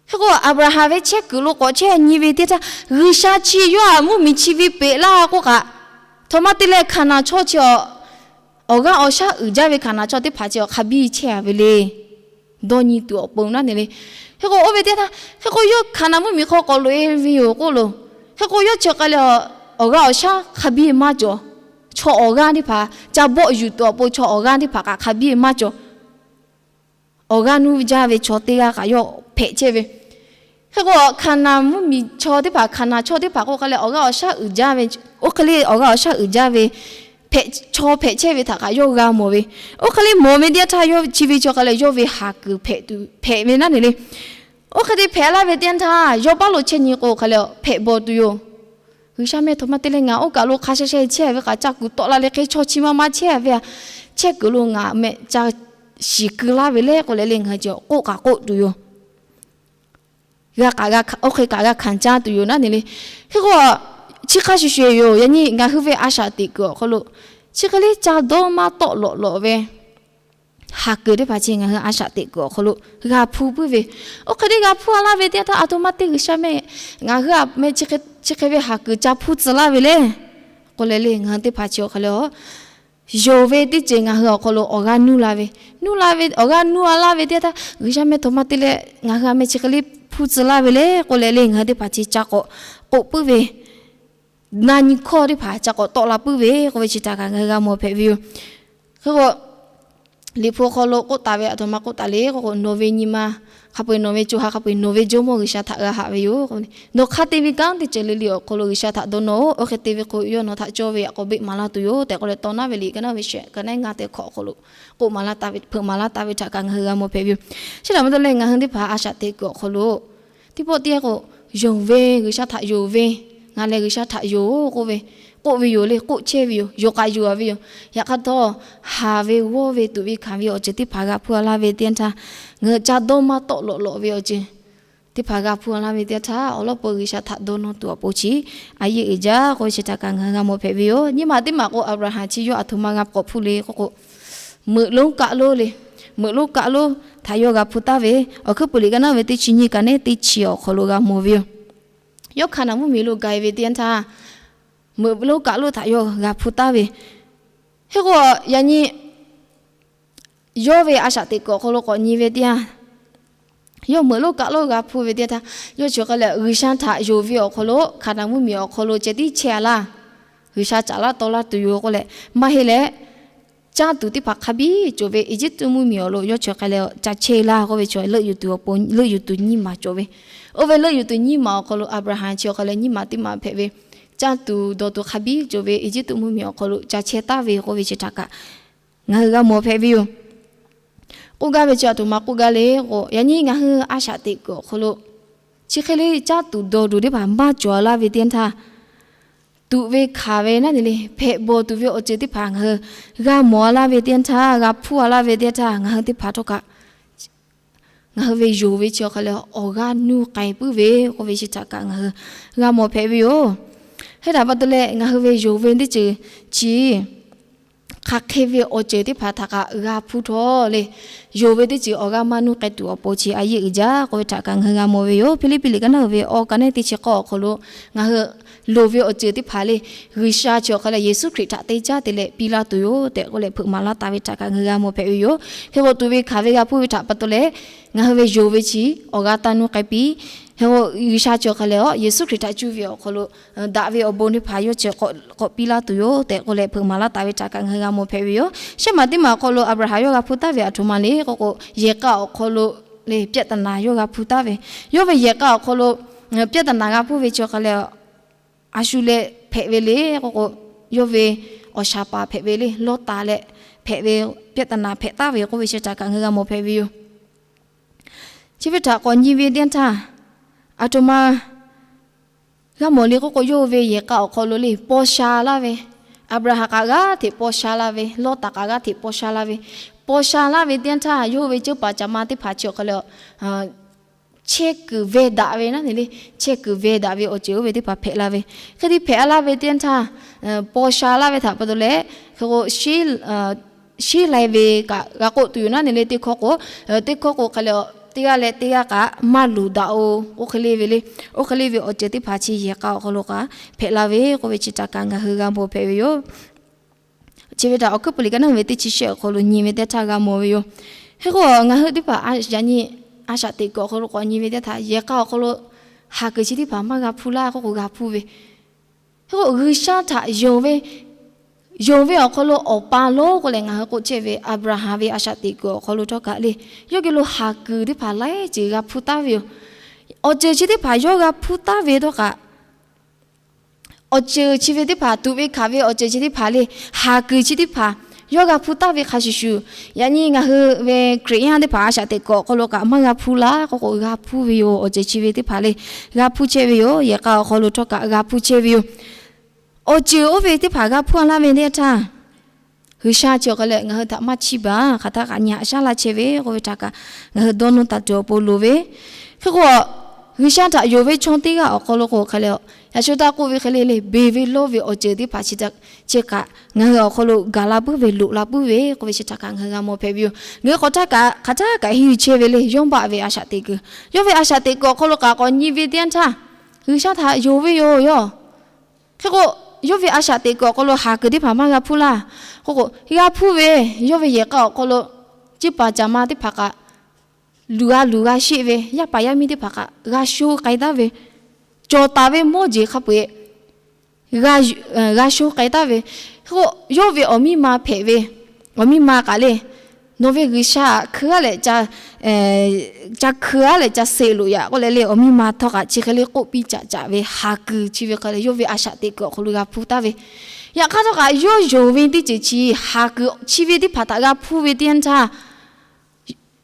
Hk'e k'o Aˍbraˍhanˍ ve chehˇ kuiˬ lo k'awꞈ chehˇ nyi ve teˇ htaˇ, G'uiˬsha chi yawˇ htaꞈ mvuhˇmiˬ chi ve peꞈ laˇ k'oˆ kaꞈ, htaꞈ ma te leh Hkaˍnanˍ chaw chi awˬ g'aˇ awˬ shaˉ uiˍ jaˇ ve Hkaˍnanˍ chaw teˇ hpaˍ chi awˬ hk'a biˇ chehˇ-a ve le. Dawˇ nyi tuˬ awˬ pon naˉ ne le. Hk'e k'o oˇ ve teˇ htaˇ, hk'e k'o yawˇ Hkaˍnanˍ mvuhˇmiˬ hk'aw k'awꞈ loꞈ-e ve yoˬ k'oˆ lo. Hk'e k'o yawˇ chi awˬ hk'a leh awˬ g'aˇ awˬ shaˉ hk'a biˇ maˇ cawˬ. Chaw awˬ g'aˇ teˇ hpaˍ ca bawˆ yuˬ tuˬ awˬ pon chaw awˬ g'aˇ teˇ hpaˍ kaꞈ hk'a biˇ maˇ cawˬ. Awˬ g'aˇ nuˇ jaˇ ve chaw teˇ g'aˇ kaꞈ yawˇ hpehꞈ chehˇ ve. Hk'e k'o Hkaˍnanˍ mvuhˇmiˬ chaw teˇ hpaˍ, Hkaˍnanˍ chaw teˇ hpaˍ k'o hk'a leh awˬ g'aˇ awˬ shaˉ uiˍ jaˇ ve, oˇ hk'e le awˬ g'aˇ awˬ shaˉ uiˍ jaˇ ve chaw hpehꞈ chehˇ ve htaꞈ kaꞈ yawˇ g'a mawˬ ve. Oˇ hk'e le mawˬ ve teˇ yanˇ htaˇ yawˇ chi ve chi awˬ hk'a leh yawˇ ve haˍ kuiˬ hpehꞈ ve naˉ ne le. Oˇ hk'e te hpehꞈ laˇ ve teˇ yanˇ htaˇ yawˇ paˉ lo chehˇ nyi k'o hk'a leh hpehꞈ bawˬ tuˬ yoˬ. G'uiˬsha meh, htaꞈ ma te leh ngaˬ oˇ kaˬ lo hk'a sha sha chehˇ ve kaꞈ ca kuˬ tawˆ la leh hk'e chaw chi ma ma chehˇ ve a, chehˇ kuiˬ lo ngaˬ meh ca shiˍ keu laˇ ve le k'oˆ leh le ngaˬ hui k'oˆ kaꞈ k'oˆ tuˬ yoˬ. G'a kaꞈ, oˇ hk'e kaꞈ g'a hkanˍ caˇ tuˬ yoˬ naˉ ne le. Hk'e k'o, chi hk'a shuˍ shuˍ yoˬ. Yaꞈ nyi ngaˬ hui ve a shaꞈ teꞈ kuiˬ awˬ hk'aw lo chi hk'e le ca dawˇ maˇ tawˆ lawꞈ lawꞈ ve haˍ kuiˬ teˇ hpaˍ chi ngaˬ hui a shaꞈ teꞈ kuiˬ awˬ hk'aw lo g'a hpuˇ puiˉ ve. Oˇ hk'e te g'a hpuˇ-a laˇ ve teˇ yanˇ htaˇ, a htoꞈ ma te G'uiˬsha meh, ngaˬ hui a meh chi hk'e ve haˍ kuiˬ ca hpuˇ tcuh laˇ ve le k'oˆ leh le ngaˬ hui teˇ hpaˍ chi awˬ hk'a leh a yonˍ ve teˇ ceuˬ ngaˬ hui awˬ hk'aw lo awˬ g'aˇ nuˇ la ve, nuˇ la ve, awˬ g'aˇ nuˇ-a laˇ ve teˇ yanˇ htaˇ, G'uiˬsha meh, htaꞈ ma te leh ngaˬ hui a meh chi hk'e le hpuˇ tcuh laˇ ve le k'oˆ leh le ngaˬ hui teˇ hpaˍ chi ca k'awꞈ k'oˆ puiˉ ve, na nyi hkawˇ teˇ hpaˍ ca k'awꞈ tawˆ la puiˉ ve k'oˆ ve chi htaꞈ kaꞈ ngaˬ hui g'a mawˬ hpehꞈ ve yoˬ. Hk'e k'o, Liꞈ hpu awˬ hk'aw lo k'oˆ taˍ ve, a htoꞈ ma k'oˆ taˍ le k'oˆ k'o, nawˬ ve nyi ma hk'a peu-eˬ, nawˬ ve co ha hk'a peu-eˬ nawˬ ve Jawˇmawˇ G'uiˬsha htaꞈ g'a haꞈ ve yoˬ. Nawˬ hk'a te ve kanˉ teˇ ceuˬ le le awˬ hk'aw lo G'uiˬsha htaꞈ dawˇ nawˇ-oˬ. Oˇ hk'e te ve k'o, yawˇ nawˬ htaꞈ cawˇ ve yaꞈ k'aw beˆ maˍ laˇ tuˬ yoˬ tehꞈ k'oˆ leh, taw naˉ ve liꞈ ka naˉ ve shehˆ ka naˉ ngaˇ teˇ hkawꞈ awˬ hk'aw lo k'oˆ maˍ laˇ taˍ ve, hpeuꞈ maˍ laˇ taˍ ve htaꞈ kaꞈ ngaˬ hui g'a mawˬ hpehꞈ ve yoˬ. Chi htaꞈ pa taw leh ngaˬ hui teˇ hpaˍ a shaꞈ teꞈ kuiˬ awˬ hk'aw lo teˇ pawˆ teˇ yanˇ k'o, yonˍ ve, G'uiˬsha htaꞈ yonˍ ve, ngaˬ lehˬ G'uiˬsha htaꞈ yonˍ-oˬ k'oˆ ve, k'oˆ ve yoˬ le, k'oˆ chehˇ ve yoˬ. Yonˍ k'aꞈ yonˍ-a ve yoˬ. Yaꞈ hk'aˇ htawˇ, haˍ ve g'awˇ ve tuꞈ ve hkanˍ ve awˬ ceuˬ teˇ hpaˍ g'a hpuˇ-a laˇ ve teˇ yanˇ htaˇ, ngaˬ hui ca dawˇ maˇ tawˆ lawꞈ lawꞈ ve awˬ ceuˬ teˇ hpaˍ g'a hpuˇ-a laˇ ve teˇ yanˇ htaˇ, awˬ lawn peuˬ G'uiˬsha htaꞈ dawˇ nawˇ tuˬ awˬ pon chi a yeˇ uiˍ jaˇ k'oˆ ve chi htaꞈ kaꞈ ngaˬ hui g'a mawˬ hpehꞈ ve yoˬ. Nyiˇ maˬ teˇ maˬ k'o, Aˍbraˍhanˍ chi yawˇ a htoꞈ ma g'a k'awꞈ hpuˇ le k'oˆ k'o, meuꞈ lonˉ kaˆ lonˉ le, meuꞈ lonˉ kaˆ lonˉ htaꞈ yawˇ g'a hpuˇ taˍ ve, Awˬ hkuiˉ puiˍ liꞈ ka naˉ ve teˇ chi nyiˇ ka neˉ teˇ chi awˬ hk'aw lo g'a mawˬ ve yoˬ. Yawˇ Hkaˍnanˍ mvuhˇmiˬ lo gaˬ-e ve teˇ yanˇ htaˇ, meuꞈ lonˉ kaˆ lonˉ htaꞈ yawˇ g'a hpuˇ taˍ ve. Hk'e k'o, yaꞈ nyi yawˇ ve a shaꞈ teꞈ kuiˬ awˬ hk'aw lo k'awꞈ nyi ve teˇ yanˇ, yawˇ meuꞈ lonˉ kaˆ lonˉ g'a hpuˇ ve teˇ yanˇ htaˇ, yawˇ chi awˬ hk'a leh G'uiˬsha htaꞈ yonˍ ve awˬ hk'aw lo, Hkaˍnanˍ mvuhˇmiˬ awˬ hk'aw lo ceh tiˉ chehˇ-a laˇ, G'uiˬsha caꞈ laˇ taw laˇ tuˬ yoˬ k'oˆ leh, maˇ heˆ leh, caˇ tuˬ teˇ hpaˍ hk'a biˇ cawˬ ve Eˇjiˇtuꞈ mvuhˇmiˬ awˬ lo yawˇ chi awˬ hk'a leh caˇ chehˇ laˇ k'oˆ ve chi, leuˆ yuˬ tuˬ awˬ pon leuˆ yuˬ tuˬ nyiˇ maˬ cawˬ ve. Oˇ ve leuˆ yuˬ tuˬ nyiˇ maˬ awˬ hk'aw lo Aˍbraˍhanˍ chi awˬ hk'a leh nyiˇ maˬ teˇ maˬ hpehꞈ ve, caˇ tuˬ dawˬ tuˬ hk'a biˇ cawˬ ve Eˇjiˇtuꞈ mvuhˇmiˬ awˬ hk'aw lo caˇ chehˇ taˍ ve k'oˆ ve chi htaꞈ kaꞈ ngaˬ hui g'a mawˬ hpehꞈ ve yoˬ. K'oˆ gaˇ ve chi a htoꞈ ma k'oˆ gaˇ le k'o, yaꞈ nyi ngaˬ hui a shaꞈ teꞈ kuiˬ awˬ hk'aw lo chi hk'e le caˇ tuˬ dawˬ tuˬ teˇ hpaˍ maˇ cawˬ-a laˇ ve teˇ yanˇ htaˇ, tuꞈ ve hkanˍ ve naˉ ne le, hpehꞈ bawˬ tuˬ ve awˬ ceuˬ teˇ hpaˍ ngaˬ hui g'a mawˬ-a laˇ ve teˇ yanˇ htaˇ, g'a hpuˇ-a laˇ ve teˇ yanˇ htaˇ, ngaˬ hui teˇ hpaˍ htawˇ kaꞈ ngaˬ hui ve yonˍ ve chi awˬ hk'a leh awˬ g'aˇ nuˇ k'ai puiˉ ve k'oˆ ve chi htaꞈ kaꞈ ngaˬ hui g'a mawˬ hpehꞈ ve yoˬ. Hk'e htaꞈ pa taw leh ngaˬ hui ve yonˍ ve teˇ ceuˬ chi hk'aˬ hk'e ve awˬ ceuˬ teˇ hpaˍ htaꞈ kaꞈ g'a hpuˇ htawˇ le, yonˍ ve teˇ ceuˬ awˬ g'aˇ maˇ nuˇ k'ai tuˬ awˬ pon chi a yeˇ uiˍ jaˇ k'oˆ ve htaꞈ kaꞈ ngaˬ hui g'a mawˬ ve yoˬ. Hpiˇliˇpiˆ liꞈ ka naˉ uiˍ ve awˬ ka neˉ teˇ chi k'awˇ awˬ hk'aw lo ngaˬ hui loˍ ve awˬ ceuˬ teˇ hpaˍ le, G'uiˬsha chi awˬ hk'aw leh Yeˍsuˆ Hkriꞈ htaꞈ te caˇ te leh piˇ laˇ tuˬ yoˬ tehꞈ k'oˆ leh hpeuꞈ maˍ laˇ taˍ ve htaꞈ kaꞈ ngaˬ hui g'a mawˬ hpehꞈ ve yoˬ. Hk'e k'o tuꞈ ve hkanˍ ve g'a hpuˇ ve htaꞈ pa taw leh, ngaˬ hui ve yonˍ ve chi awˬ g'aˇ taˇ nuˇ k'ai piˇ. Hk'e k'o G'uiˬsha chi awˬ hk'aw leh Yeˍsuˆ Hkriꞈ htaꞈ cuˇ ve awˬ hk'aw lo daꞈ ve awˬ bon teˇ hpaˍ yawˇ chi k'awꞈ piˇ laˇ tuˬ yoˬ tehꞈ k'oˆ leh hpeuꞈ maˍ laˇ taˍ ve htaꞈ kaꞈ ngaˬ hui g'a mawˬ hpehꞈ ve yoˬ. Shehˉ maˬ teˇ maˬ awˬ hk'aw lo Aˍbraˍhanˍ yawˇ g'a hpuˇ taˍ ve aˬ htoꞈ ma le k'oˆ k'o, yehˬ k'a awˬ hk'aw lo le ပြဿနာ yawˇ g'a hpuˇ taˍ ve, yawˇ ve yehˬ k'a awˬ hk'aw lo ပြဿနာ g'a hpuˇ ve chi awˬ hk'aw leh a shu leh hpehꞈ ve le k'oˆ k'o, yawˇ ve awˬ shaˍ paˍ hpehꞈ ve le Lawˇtaˍ leh hpehꞈ ve ပြဿနာ hpehꞈ taˍ ve k'oˆ ve chi htaꞈ kaꞈ ngaˬ hui g'a mawˬ hpehꞈ ve yoˬ. Chi ve htaꞈ k'awꞈ nyi ve teˇ yanˇ htaˇ, aˬ htoꞈ ma g'a mawˬ le k'oˆ k'o, yawˇ ve yehˬ k'a awˬ hk'aw lo le paw sha laˇ ve, Aˍbraˍhanˍ kaꞈ g'aˇ hteꞈ paw sha laˇ ve, Lawˇtaˍ kaꞈ g'aˇ hteꞈ paw sha laˇ ve, paw sha laˇ ve teˇ yanˇ htaˇ yawˇ ve ceuˇ paˍ caˍ ma teˇ hpaˍ chi awˬ hk'aw lo chehˇ kuiˬ veh daꞈ ve naˉ ne le, chehˇ kuiˬ veh daꞈ ve awˬ ceuˬ oˇ ve teˇ hpaˍ hpehꞈ la ve. Hk'e te hpehꞈ laˇ ve teˇ yanˇ htaˇ, paw sha laˇ ve htaꞈ pa taw leh, hk'e k'o, sheˉ lai ve kaꞈ g'a k'oˆ tuˬ yoˬ naˉ ne le, teˇ hkawˇ k'o, teˇ hkawˇ k'o hk'aˬ leh teˇ g'aˇ leh teˇ g'aˇ kaꞈ maˇ luˬ daꞈ-o, oˇ hk'e le ve le, oˇ hk'e le ve awˬ ceuˬ teˇ hpaˍ chi yehˬ k'a awˬ hk'aw lo kaꞈ hpehꞈ la ve k'oˆ ve chi htaꞈ kaꞈ ngaˬ hui g'a mawˬ hpehꞈ ve yoˬ. Chi ve htaꞈ awˬ hkuiˉ puiˍ liꞈ ka naˉ uiˍ ve teˇ chi shehˆ awˬ hk'aw lo nyi ve teˇ htaˇ g'a mawˬ ve yoˬ. Hk'e k'o ngaˬ hui teˇ hpaˍ yaꞈ nyi a shaꞈ teꞈ kuiˬ awˬ hk'aw lo k'awꞈ nyi ve teˇ htaˇ, yehˬ k'a awˬ hk'aw lo haˍ kuiˬ chi teˇ hpaˍ maˇ g'a hpuˇ laˇ k'oˆ k'o g'a hpuˇ ve. Hk'e k'o G'uiˬsha htaꞈ yonˍ ve, yonˍ ve awˬ hk'aw lo awˬ pa lonˉ k'oˆ leh ngaˬ hui k'oˆ chehˇ ve Aˍbraˍhanˍ ve a shaꞈ teꞈ kuiˬ awˬ hk'aw lo htawˇ kaꞈ le, yawˇ geh lo haˍ kuiˬ teˇ hpaˍ laiˉ ceuˬ g'a hpuˇ taˍ ve yoˬ. Awˬ ceuˬ chi teˇ hpaˍ yawˇ g'a hpuˇ taˍ ve htawˇ kaꞈ, awˬ ceuˬ chi ve teˇ hpaˍ tuꞈ ve hkanˍ ve awˬ ceuˬ chi teˇ hpaˍ le, haˍ kuiˬ chi teˇ hpaˍ yawˇ g'a hpuˇ taˍ ve hk'a shuˍ shuˍ, yaꞈ nyi ngaˬ hui ve Hkriꞈ yaˇ teˇ hpaˍ a shaꞈ teꞈ kuiˬ awˬ hk'aw lo kaꞈ maˇ g'a hpuˇ laˇ k'oˆ k'o g'a hpuˇ ve yoˬ. Awˬ ceuˬ chi ve teˇ hpaˍ le g'a hpuˇ chehˇ ve yoˬ. Yehˬ k'a awˬ hk'aw lo htawˇ kaꞈ g'a hpuˇ chehˇ ve yoˬ. Awˬ ceuˬ oˇ ve teˇ hpaˍ g'a hpuˇ a laˇ ve teˇ yanˇ htaˇ, G'uiˬsha chi awˬ hk'aw leh ngaˬ hui htaꞈ maˇ chiˇ baˬ, hk'aˬ htaˇ kaꞈ nyi haꞈ shaˉ laˇ chehˇ ve k'oˆ ve htaꞈ kaꞈ ngaˬ hui dawˇ nawˇ taˍ tuˬ awˬ pon loˍ ve. Hk'e k'o, G'uiˬsha htaꞈ yonˍ ve chaw teˇ g'aˇ awˬ hk'aw lo k'o hk'aˬ leh, yaꞈ shu taˇ k'oˆ ve hk'e le le, beˬ ve lawˇ ve awˬ ceuˬ teˇ hpaˍ chi kaꞈ ngaˬ hui awˬ hk'aw lo gaˬ la puiˉ ve, loꞈ la puiˉ ve k'oˆ ve chi htaꞈ kaꞈ ngaˬ hui g'a mawˬ hpehꞈ ve yoˬ. Ngaˬ hui k'awꞈ htaˇ kaꞈ, hk'aˬ htaˇ kaꞈ henˇ yuˬ chehˇ ve le, Yawˇbaˆ ve a shaꞈ teꞈ kuiˬ, yawˇ ve a shaꞈ teꞈ kuiˬ awˬ hk'aw lo kaꞈ k'awꞈ nyi ve teˇ yanˇ htaˇ, G'uiˬsha htaꞈ yonˍ ve yoˬ yawˇ. Hk'e k'o, yawˇ ve a shaꞈ teꞈ kuiˬ awˬ hk'aw lo haˍ kuiˬ teˇ hpaˍ maˇ g'a hpuˇ laˇ. K'o k'o, g'a hpuˇ ve, yawˇ ve yehˬ k'a awˬ hk'aw lo ceuˇ paˍ caˍ ma teˇ hpaˍ kaꞈ luˬ g'a luˬ g'a sheˆ ve, yaˇ paˍ yaˇ miˇ teˇ hpaˍ kaꞈ g'a sho k'ai taˍ ve, cawˬ taˍ ve mawˇ jeˬ hk'a peu-eˬ g'a sho k'ai taˍ ve. Hk'e k'o, yawˇ ve awˬ miˇ ma hpehꞈ ve, awˬ miˇ ma kaꞈ le, nawˬ ve G'uiˬsha hkui-a leh ca hkui-a leh ca seˍ loꞈ yaꞈ k'oˆ leh le, awˬ miˇ ma htawˇ kaꞈ chi hk'e le k'oˆ piˇ caꞈ caꞈ ve, haˍ kuiˬ chi ve hk'a leh yawˇ ve a shaꞈ teꞈ kuiˬ awˬ hk'aw lo g'a hpuˇ taˍ ve. Yaꞈ hk'aˇ htawˇ kaꞈ yawˇ yonˍ ve teˇ ceuˬ chi haˍ kuiˬ chi ve teˇ hpaˍ htaꞈ g'a hpuˇ ve teˇ yanˇ htaˇ,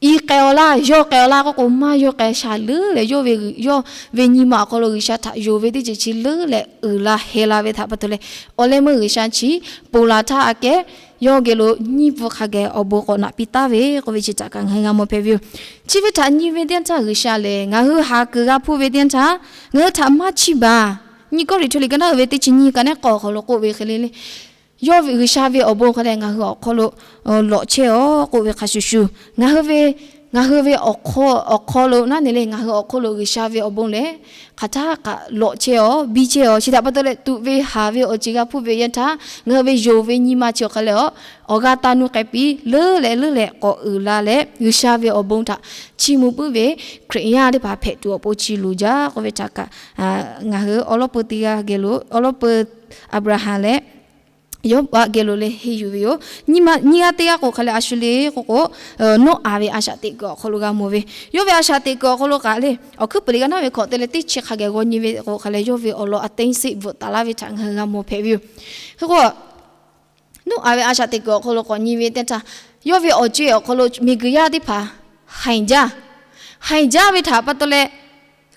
i k'ai-aw laˇ, yawˇ k'ai-aw laˇ k'oˆ k'o, maˇ yawˇ k'ai sha leuˉ leh, yawˇ ve, yawˇ ve nyi ma awˬ hk'aw lo G'uiˬsha htaꞈ yonˍ ve teˇ ceuˬ chi leuˉ leh uiˍ la heh la ve htaꞈ pa taw leh, awˬ leh meuˇ G'uiˬsha chi ponˬ laˬ htaˇ aꞈ kehˉ yawˇ geh lo nyiˇ pfuhˇ hk'a geh awˬ bon k'awꞈ naꞈ piˇ taˍ ve k'oˆ ve chi htaꞈ kaꞈ ngaˬ hui g'a mawˬ hpehꞈ ve yoˬ. Chi ve htaꞈ nyi ve teˇ yanˇ htaˇ G'uiˬsha lehˬ ngaˬ hui haˍ kuiˬ g'a hpuˇ ve teˇ yanˇ htaˇ ngaˬ hui htaꞈ maˇ chiˇ baˬ. Nyiˇ Kawˇrenˍhtuˆ liꞈ ka naˉ uiˍ ve teˇ chi nyiˇ ka neˉ k'awˇ awˬ hk'aw lo k'oˆ ve hk'e le le, yawˇ ve G'uiˬsha ve awˬ bon hk'a leh ngaˬ hui awˬ hk'aw lo lawꞈ chehˇ-aw k'oˆ ve hk'a shuˍ shuˍ, ngaˬ hui ve, ngaˬ hui ve awˬ hk'aw, awˬ hk'aw lo naˉ ne le, ngaˬ hui awˬ hk'aw lo G'uiˬsha ve awˬ bon lehˬ hk'aˬ htaˇ kaꞈ lawꞈ chehˇ-aw, biˇ chehˇ-aw. Chi htaꞈ pa taw leh tuꞈ ve haˍ ve awˬ ceuˬ g'a hpuˇ ve yanˇ htaˇ ngaˬ hui ve yonˍ ve nyi ma chi awˬ hk'a leh-aˬ, awˬ g'aˇ taˇ nuˇ k'ai piˇ leuˉ leh leuˉ leh k'awꞈ uiˍ la leh G'uiˬsha ve awˬ bon htaꞈ chiˇ mvuh puiˉ ve Hkriꞈ yaˇ teˇ hpaˍ hpehꞈ tuˬ awˬ pon chi loˍ jaˇ k'oˆ ve htaꞈ kaꞈ, ngaˬ hui awˬ lawˉ peu teˇ g'aˇ geh lo, awˬ lawˉ peu Aˍbraˍhanˍ leh Yawˇbaˆ geh lo leh henˇ yuˬ ve yoˬ. Nyiˇ g'aˇ teˇ g'aˇ k'o hk'a leh a shu le k'oˆ k'o, Noˉaꞈ ve a shaꞈ teꞈ kuiˬ awˬ hk'aw lo g'a mawˬ ve. Yawˇ ve a shaꞈ teꞈ kuiˬ awˬ hk'aw lo kaꞈ le, Awˬ hkuiˉ puiˍ liꞈ ka naˉ ve hkawꞈ te leh teˇ chi hk'a geh g'aw nyi ve k'o hk'a leh yawˇ ve awˬ lawn a teˇ sehˆ bvuhꞈ taˍ laˇ ve htaꞈ ngaˬ hui g'a mawˬ hpehꞈ ve yoˬ. Hk'e k'o, Noˉaꞈ ve a shaꞈ teꞈ kuiˬ awˬ hk'aw lo k'awꞈ nyi ve teˇ htaˇ, yawˇ ve awˬ co-e awˬ hk'aw lo miˬguiˬ yaˇ teˇ hpaˍ haiˬ jaˇ. Haiˬ jaˇ ve htaꞈ pa taw leh,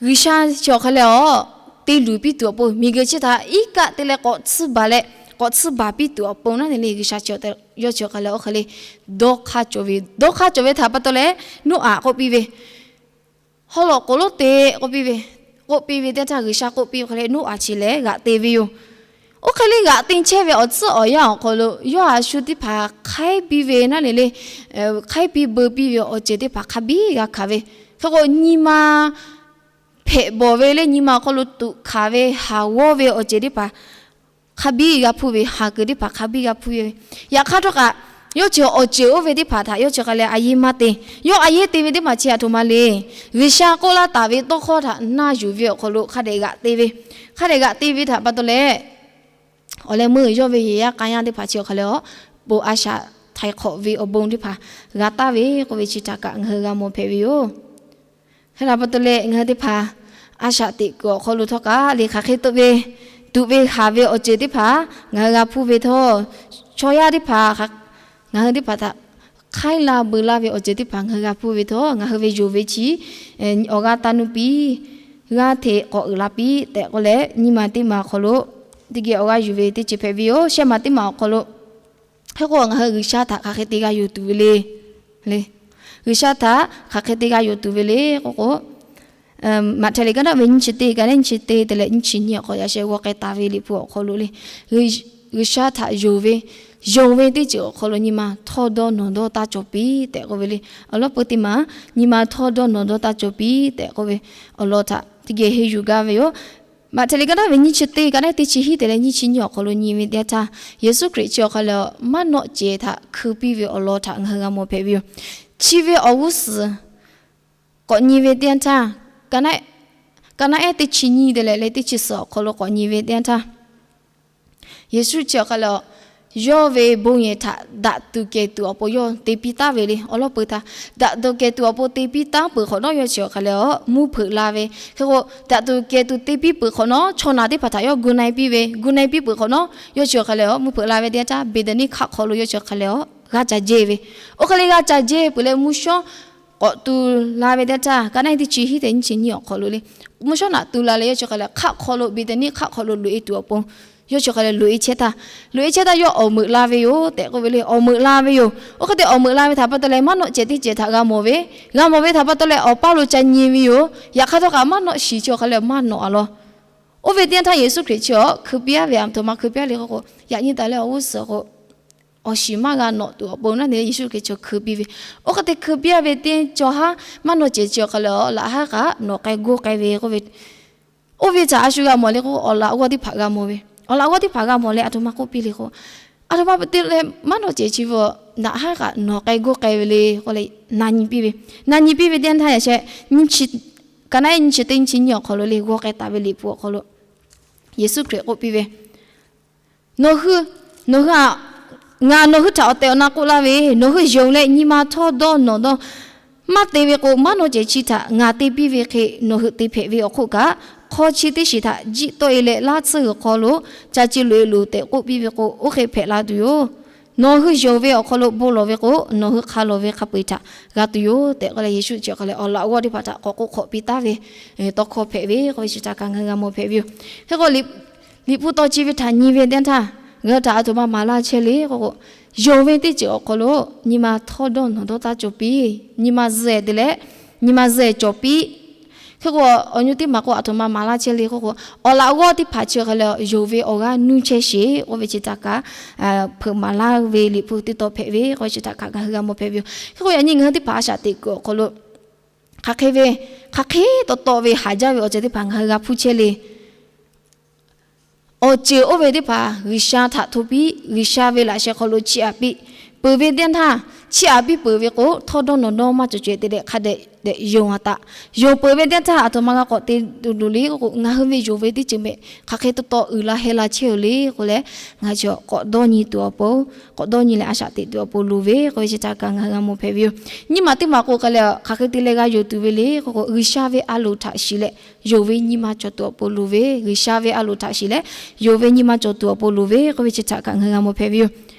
G'uiˬsha chi awˬ hk'a leh-aˬ, te luˬ piˇ tuˬ awˬ pon miˬguiˬ chi htaꞈ iˉ kaˆ te leh k'awꞈ tsuhˇ baˬ leh, k'awꞈ tsuhˇ baˬ piˇ tuˬ awˬ pon naˉ ne le, G'uiˬsha chi awˬ hk'a leh oˇ hk'e le dawˇ hk'aˇ cawˬ ve yoˬ. Dawˇ hk'aˇ cawˬ ve htaꞈ pa taw leh, Noˉaꞈ k'oˆ piˇ ve, haw lawꞈ k'oˍ lonˉ te k'oˆ piˇ ve, k'oˆ piˇ ve teˇ htaˇ G'uiˬsha k'oˆ piˇ ve hk'a leh Noˉaꞈ chi lehˬ g'aꞈ te ve yoˬ. Oˇ hk'e le g'aꞈ te chehˇ ve awˬ tcuhˉ awˬ yanˇ awˬ hk'aw lo yawˇ a shu teˇ hpaˍ hk'aiˉ piˇ ve naˉ le le, hk'aiˉ piˇ beu piˇ ve awˬ ceuˬ teˇ hpaˍ hk'a biˇ g'a hkanˍ ve. Hk'e k'o nyi ma hpehꞈ bawˬ ve le, nyi ma awˬ hk'aw lo tuꞈ hkanˍ ve haˍ g'awˇ ve awˬ ceuˬ teˇ hpaˍ hk'a biˇ g'a hpuˇ ve, haˍ kuiˬ teˇ hpaˍ hk'a biˇ g'a hpuˇ ve. Yaꞈ hk'aˇ htawˇ kaꞈ, yawˇ chi awˬ ceuˬ oˇ ve teˇ hpaˍ htaꞈ yawˇ chi hk'a leh a yehˇ maˇ te. Yawˇ a yehˇ te ve teˇ maˬ chi a htoꞈ ma le. G'uiˬsha k'oˆ laˇ taˍ ve tawˇ hkawˇ htaꞈ na yuˬ ve awˬ hk'aw lo hk'a dehꞈ g'aꞈ te ve. Hk'a dehꞈ g'aꞈ te ve htaꞈ pa taw leh, awˬ leh meuˇ yawˇ ve yehˬ yaˇ k'a yaˇ teˇ hpaˍ chi awˬ hk'a leh a, bon a shaꞈ htaiˍ hk'awꞈ ve awˬ bon teˇ hpaˍ g'a taˍ ve k'oˆ ve chi htaꞈ kaꞈ ngaˬ hui g'a mawˬ hpehꞈ ve yoˬ. Hk'e htaꞈ pa taw leh ngaˬ hui teˇ hpaˍ a shaꞈ teꞈ kuiˬ awˬ hk'aw lo htawˇ kaꞈ le hk'aˬ hk'e te ve, tuꞈ ve haˍ ve awˬ ceuˬ teˇ hpaˍ ngaˬ hui g'a hpuˇ ve htawˇ, chaw yaˇ teˇ hpaˍ ngaˬ hui teˇ hpaˍ htaꞈ hk'aiˉ la beu laˇ ve awˬ ceuˬ teˇ hpaˍ ngaˬ hui g'a hpuˇ ve htawˇ, ngaˬ hui ve yonˍ ve chi awˬ g'aˇ taˇ nuˇ piˇ, g'aˇ hteꞈ k'awꞈ uiˍ la piˇ tehꞈ k'oˆ leh, nyi ma teˇ ma awˬ hk'aw lo teˇ geh awˬ g'aˇ yuˬ ve teˇ ceuˬ hpehꞈ ve yoˬ. Shehˆ ma teˇ ma awˬ hk'aw lo, hk'e k'o ngaˬ hui G'uiˬsha htaꞈ hk'aˬ hk'e te g'a yonˍ tuˬ ve le. G'uiˬsha htaꞈ hk'aˬ hk'e te g'a yonˍ tuˬ ve le k'oˆ k'o, Maꞈhtehˍ liꞈ ka naˆ ve nyiˇ chi teˇ ka naˆ nyiˇ chi teˇ te leh nyiˇ chi nyiˇ awˬ hk'aw yaꞈ sheh g'aw k'ai taˍ ve Liꞈ hpu awˬ hk'aw lo le, G'uiˬsha htaꞈ yonˍ ve, yonˍ ve teˇ ceuˬ awˬ hk'aw lo nyi ma htawˇ dawˇ nawˬ dawˇ taˇ cawˬ piˇ tehꞈ k'oˆ ve le. Awˬ lawn peu teˇ ma, nyi ma htawˇ dawˇ nawˬ dawˇ taˇ cawˬ piˇ tehꞈ k'oˆ ve awˬ lawn htaꞈ teˇ geh henˇ yuˬ gaˇ ve yoˬ. Maꞈhtehˍ liꞈ ka naˆ ve nyiˇ chi teˇ ka naˆ teˇ chi hiˉ te leh nyiˇ chi nyiˇ awˬ hk'aw lo nyi ve teˇ yanˇ htaˇ, Yeˍsuˆ Hkriꞈ chi awˬ hk'a leh maˉ nawˆ cehˬ htaꞈ hkui piˇ ve awˬ lawn htaꞈ ngaˬ hui g'a mawˬ hpehꞈ ve yoˬ. Chi ve awˬ g'uˇ suhˍ k'awꞈ nyi ve teˇ yanˇ htaˇ, ka naˆ ehˉ teˇ chi nyiˇ te leh leh teˇ chi suhˍ awˬ hk'aw lo k'awꞈ nyi ve teˇ yanˇ htaˇ, Yeˍsuˆ chi awˬ hk'a leh yawˇ ve bon yehˬ htaꞈ daꞈ tuˬ kehˬ tuˬ awˬ pon yawˇ te piˇ taˉ ve le. Awˬ lawn peu htaˇ, daꞈ tuˬ kehˬ tuˬ awˬ pon te piˇ taˉ peuˬ hk'awꞈ nawˉ yawˇ chi awˬ hk'a leh a mvuhˇ hpeuꞈ la ve. Hk'e k'o, daꞈ tuˬ kehˬ tuˬ te piˇ peuˬ hk'awꞈ nawˉ chaw naˬ teˇ hpaˍ htaꞈ yawˇ gu na-e piˇ ve, gu na-e piˇ peuˬ hk'awꞈ nawˉ yawˇ chi awˬ hk'a leh a mvuhˇ hpeuꞈ la ve teˇ yanˇ htaˇ, Beˍtaˍniˆ hk'aˆ hk'aw lo yawˇ chi awˬ hk'a leh a g'aˇ ca jehˇ ve. Oˇ hk'e le g'aˇ ca jehˇ peuˬ leh mvuhˇ shawˉ k'awꞈ tu la ve teˇ yanˇ htaˇ, ka naˆ ehˉ teˇ chi hiˉ te nyiˇ chi nyiˇ awˬ hk'aw lo le, mvuhˇ shawˉ naꞈ tu la leh yawˇ chi awˬ hk'a leh hk'aˆ hk'aw lo, Beˍtaˍniˆ hk'aˆ hk'aw lo loꞈ-e tuˬ awˬ pon yawˇ chi awˬ hk'a leh loꞈ-e chehˇ htaˇ, loꞈ-e chehˇ htaˇ yawˇ awˬ meuꞈ la ve yoˬ tehꞈ k'oˆ ve le. Awˬ meuꞈ la ve yoˬ. Oˇ hk'e te awˬ meuꞈ la ve htaꞈ pa taw leh maˉ nawˆ cehˬ teˇ cehˬ htaꞈ g'a mawˬ ve, g'a mawˬ ve htaꞈ pa taw leh awˬ paˇ lo ca nyi ve yoˬ. Yaꞈ hk'aˇ htawˇ kaꞈ maˉ nawˆ shiˍ chi awˬ hk'a leh maˇ nawꞈ a law. Oˇ ve teˇ yanˇ htaˇ Yeˍsuˆ Hkriꞈ chi awˬ hkui piˇ-a ve a htoꞈ ma hkui piˇ-a le k'oˆ k'o, yaꞈ nyi taˍ leh awˬ g'uˇ suhˍ k'o, awˬ shiˍ maˇ g'a nawꞈ tuˬ awˬ pon naˉ ne Yeˍsuˆ Hkriꞈ chi awˬ hkui piˇ ve. Oˇ hk'e te hkui piˇ-a ve teˇ cawˬ haˉ maˉ nawˆ cehˬ chi awˬ hk'a leh a laꞈ haˉ kaꞈ nawˬ k'ai goˇ k'ai ve k'oˆ ve, oˇ ve htaꞈ a shu g'a mawˬ le k'o, awˬ laꞈ g'awˇ teˇ hpaˍ g'a mawˬ ve. Awˬ laꞈ g'awˇ teˇ hpaˍ g'a mawˬ leh a htoꞈ ma k'oˆ piˇ le k'o, a htoꞈ ma te leh maˉ nawˆ cehˬ chi ve laꞈ haˉ kaꞈ nawˬ k'ai goˇ k'ai ve le k'oˆ leh na nyi piˇ ve. Na nyi piˇ ve teˇ yanˇ htaˇ yaꞈ sheh, ka naˆ ehˉ nyiˇ chi teˇ nyiˇ chi nyiˇ awˬ hk'aw lo le g'aw k'ai taˍ ve Liꞈ hpu awˬ hk'aw lo Yeˍsuˆ Hkriꞈ k'oˆ piˇ ve, Nawˬ hui, nawˬ hui a, ngaˬ nawˬ hui htaꞈ awˬ tehˬ awˬ na k'oˆ laˇ ve, nawˬ hui yonˍ leh nyi ma htawˇ dawˇ nawˬ dawˇ maˇ te ve k'o, maˉ nawˆ cehˬ chi htaꞈ ngaˬ te piˇ ve hk'e nawˬ hui te hpehꞈ ve awˬ hk'oˆ kaꞈ, hk'aw chi teˇ shiˍ htaꞈ jiˆ tawˆ-e leh laˇ tsuhˇ g'uiˬ hk'aw lo ca ci loꞈ-e loˬ tehꞈ k'oˆ piˇ ve k'o, oˇ hk'e hpehꞈ la tuˬ yoˬ. Nawˬ hui yonˍ ve awˬ hk'aw lo bon lawˬ ve k'o, nawˬ hui hk'a lawˬ ve hk'a peu-eˬ htaꞈ g'a tuˬ yoˬ tehꞈ k'oˆ leh, Yeˍsuˆ chi awˬ hk'a leh awˬ laꞈ g'awˇ teˇ hpaˍ htaꞈ k'awꞈ k'oˆ hk'awꞈ piˇ taˍ ve tawˇ hkawˇ hpehꞈ ve k'oˆ ve chi htaꞈ kaꞈ ngaˬ hui g'a mawˬ hpehꞈ ve yoˬ. Hk'e k'o, Liꞈ hpu taw chi ve htaꞈ nyi ve teˇ yanˇ htaˇ, ngaˬ hui htaꞈ a htoꞈ ma maˍ laˇ chehˇ le k'oˆ k'o, yonˍ ve teˇ ceuˬ awˬ hk'aw lo nyi ma htawˇ dawˇ nawˬ dawˇ taˇ cawˬ piˇ. Nyi ma zuhꞈ te leh, nyi ma zuhꞈ cawˬ piˇ. Hk'e k'o, awˬ nyi teˇ maˬ k'o a htoꞈ ma maˍ laˇ chehˇ le k'oˆ k'o, awˬ laꞈ g'awˇ teˇ hpaˍ chi awˬ hk'a leh yonˍ ve awˬ g'aˇ nuˇ chehˇ sheˍ k'oˆ ve chi htaꞈ kaꞈ hpeuꞈ maˍ laˇ ve Liꞈ hpu teˇ taw hpehꞈ ve k'oˆ ve chi htaꞈ kaꞈ ngaˬ hui g'a mawˬ hpehꞈ ve yoˬ. Hk'e k'o, yaꞈ nyi ngaˬ hui teˇ hpaˍ a shaꞈ teꞈ kuiˬ awˬ hk'aw lo hk'aˬ hk'e ve, hk'aˬ hk'e taw taw ve haˍ jaˇ ve awˬ ceuˬ teˇ hpaˍ ngaˬ hui g'a hpuˇ chehˇ le. Awˬ ceuˬ oˇ ve teˇ hpaˍ G'uiˬsha htaꞈ hto piˇ, G'uiˬsha ve laꞈ sheh hk'aw lo chiˇ aꞈ piˇ peuˬ ve teˇ yanˇ htaˇ, chiˇ aꞈ piˇ peuˬ ve k'o, htawˇ dawˇ nawˬ dawˇ maˇ cawˬ caweh te leh hk'a dehꞈ dehꞈ yonˍ a taꞈ. Yonˍ peuˬ ve teˇ yanˇ htaˇ a htoꞈ ma g'a k'awꞈ te tuˬ loˬ le k'oˆ k'o, ngaˬ hui ve yonˍ ve teˇ ceuˬ mehˆ hk'aˬ hk'e taw taw uiˍ la heh la chehˇ-oˬ le k'oˆ leh, ngaˬ hui chi k'awꞈ dawˇ nyi tuˬ awˬ pon, k'awꞈ dawˇ nyi leh a shaꞈ teꞈ tuˬ awˬ pon loˍ ve k'oˆ ve chi htaꞈ kaꞈ ngaˬ hui g'a mawˬ hpehꞈ ve yoˬ. Nyiˇ maˬ teˇ maˬ k'o k'ai leh hk'aˬ hk'e te leh g'a yonˍ tuˬ ve le k'oˆ k'o, G'uiˬsha ve a loˍ htaꞈ shiˍ leh yonˍ ve nyi ma cawˬ tuˬ awˬ pon loˍ ve, G'uiˬsha ve a loˍ htaꞈ shiˍ leh yonˍ ve nyi ma cawˬ tuˬ awˬ pon loˍ ve k'oˆ ve chi htaꞈ kaꞈ ngaˬ hui g'a mawˬ hpehꞈ ve yoˬ.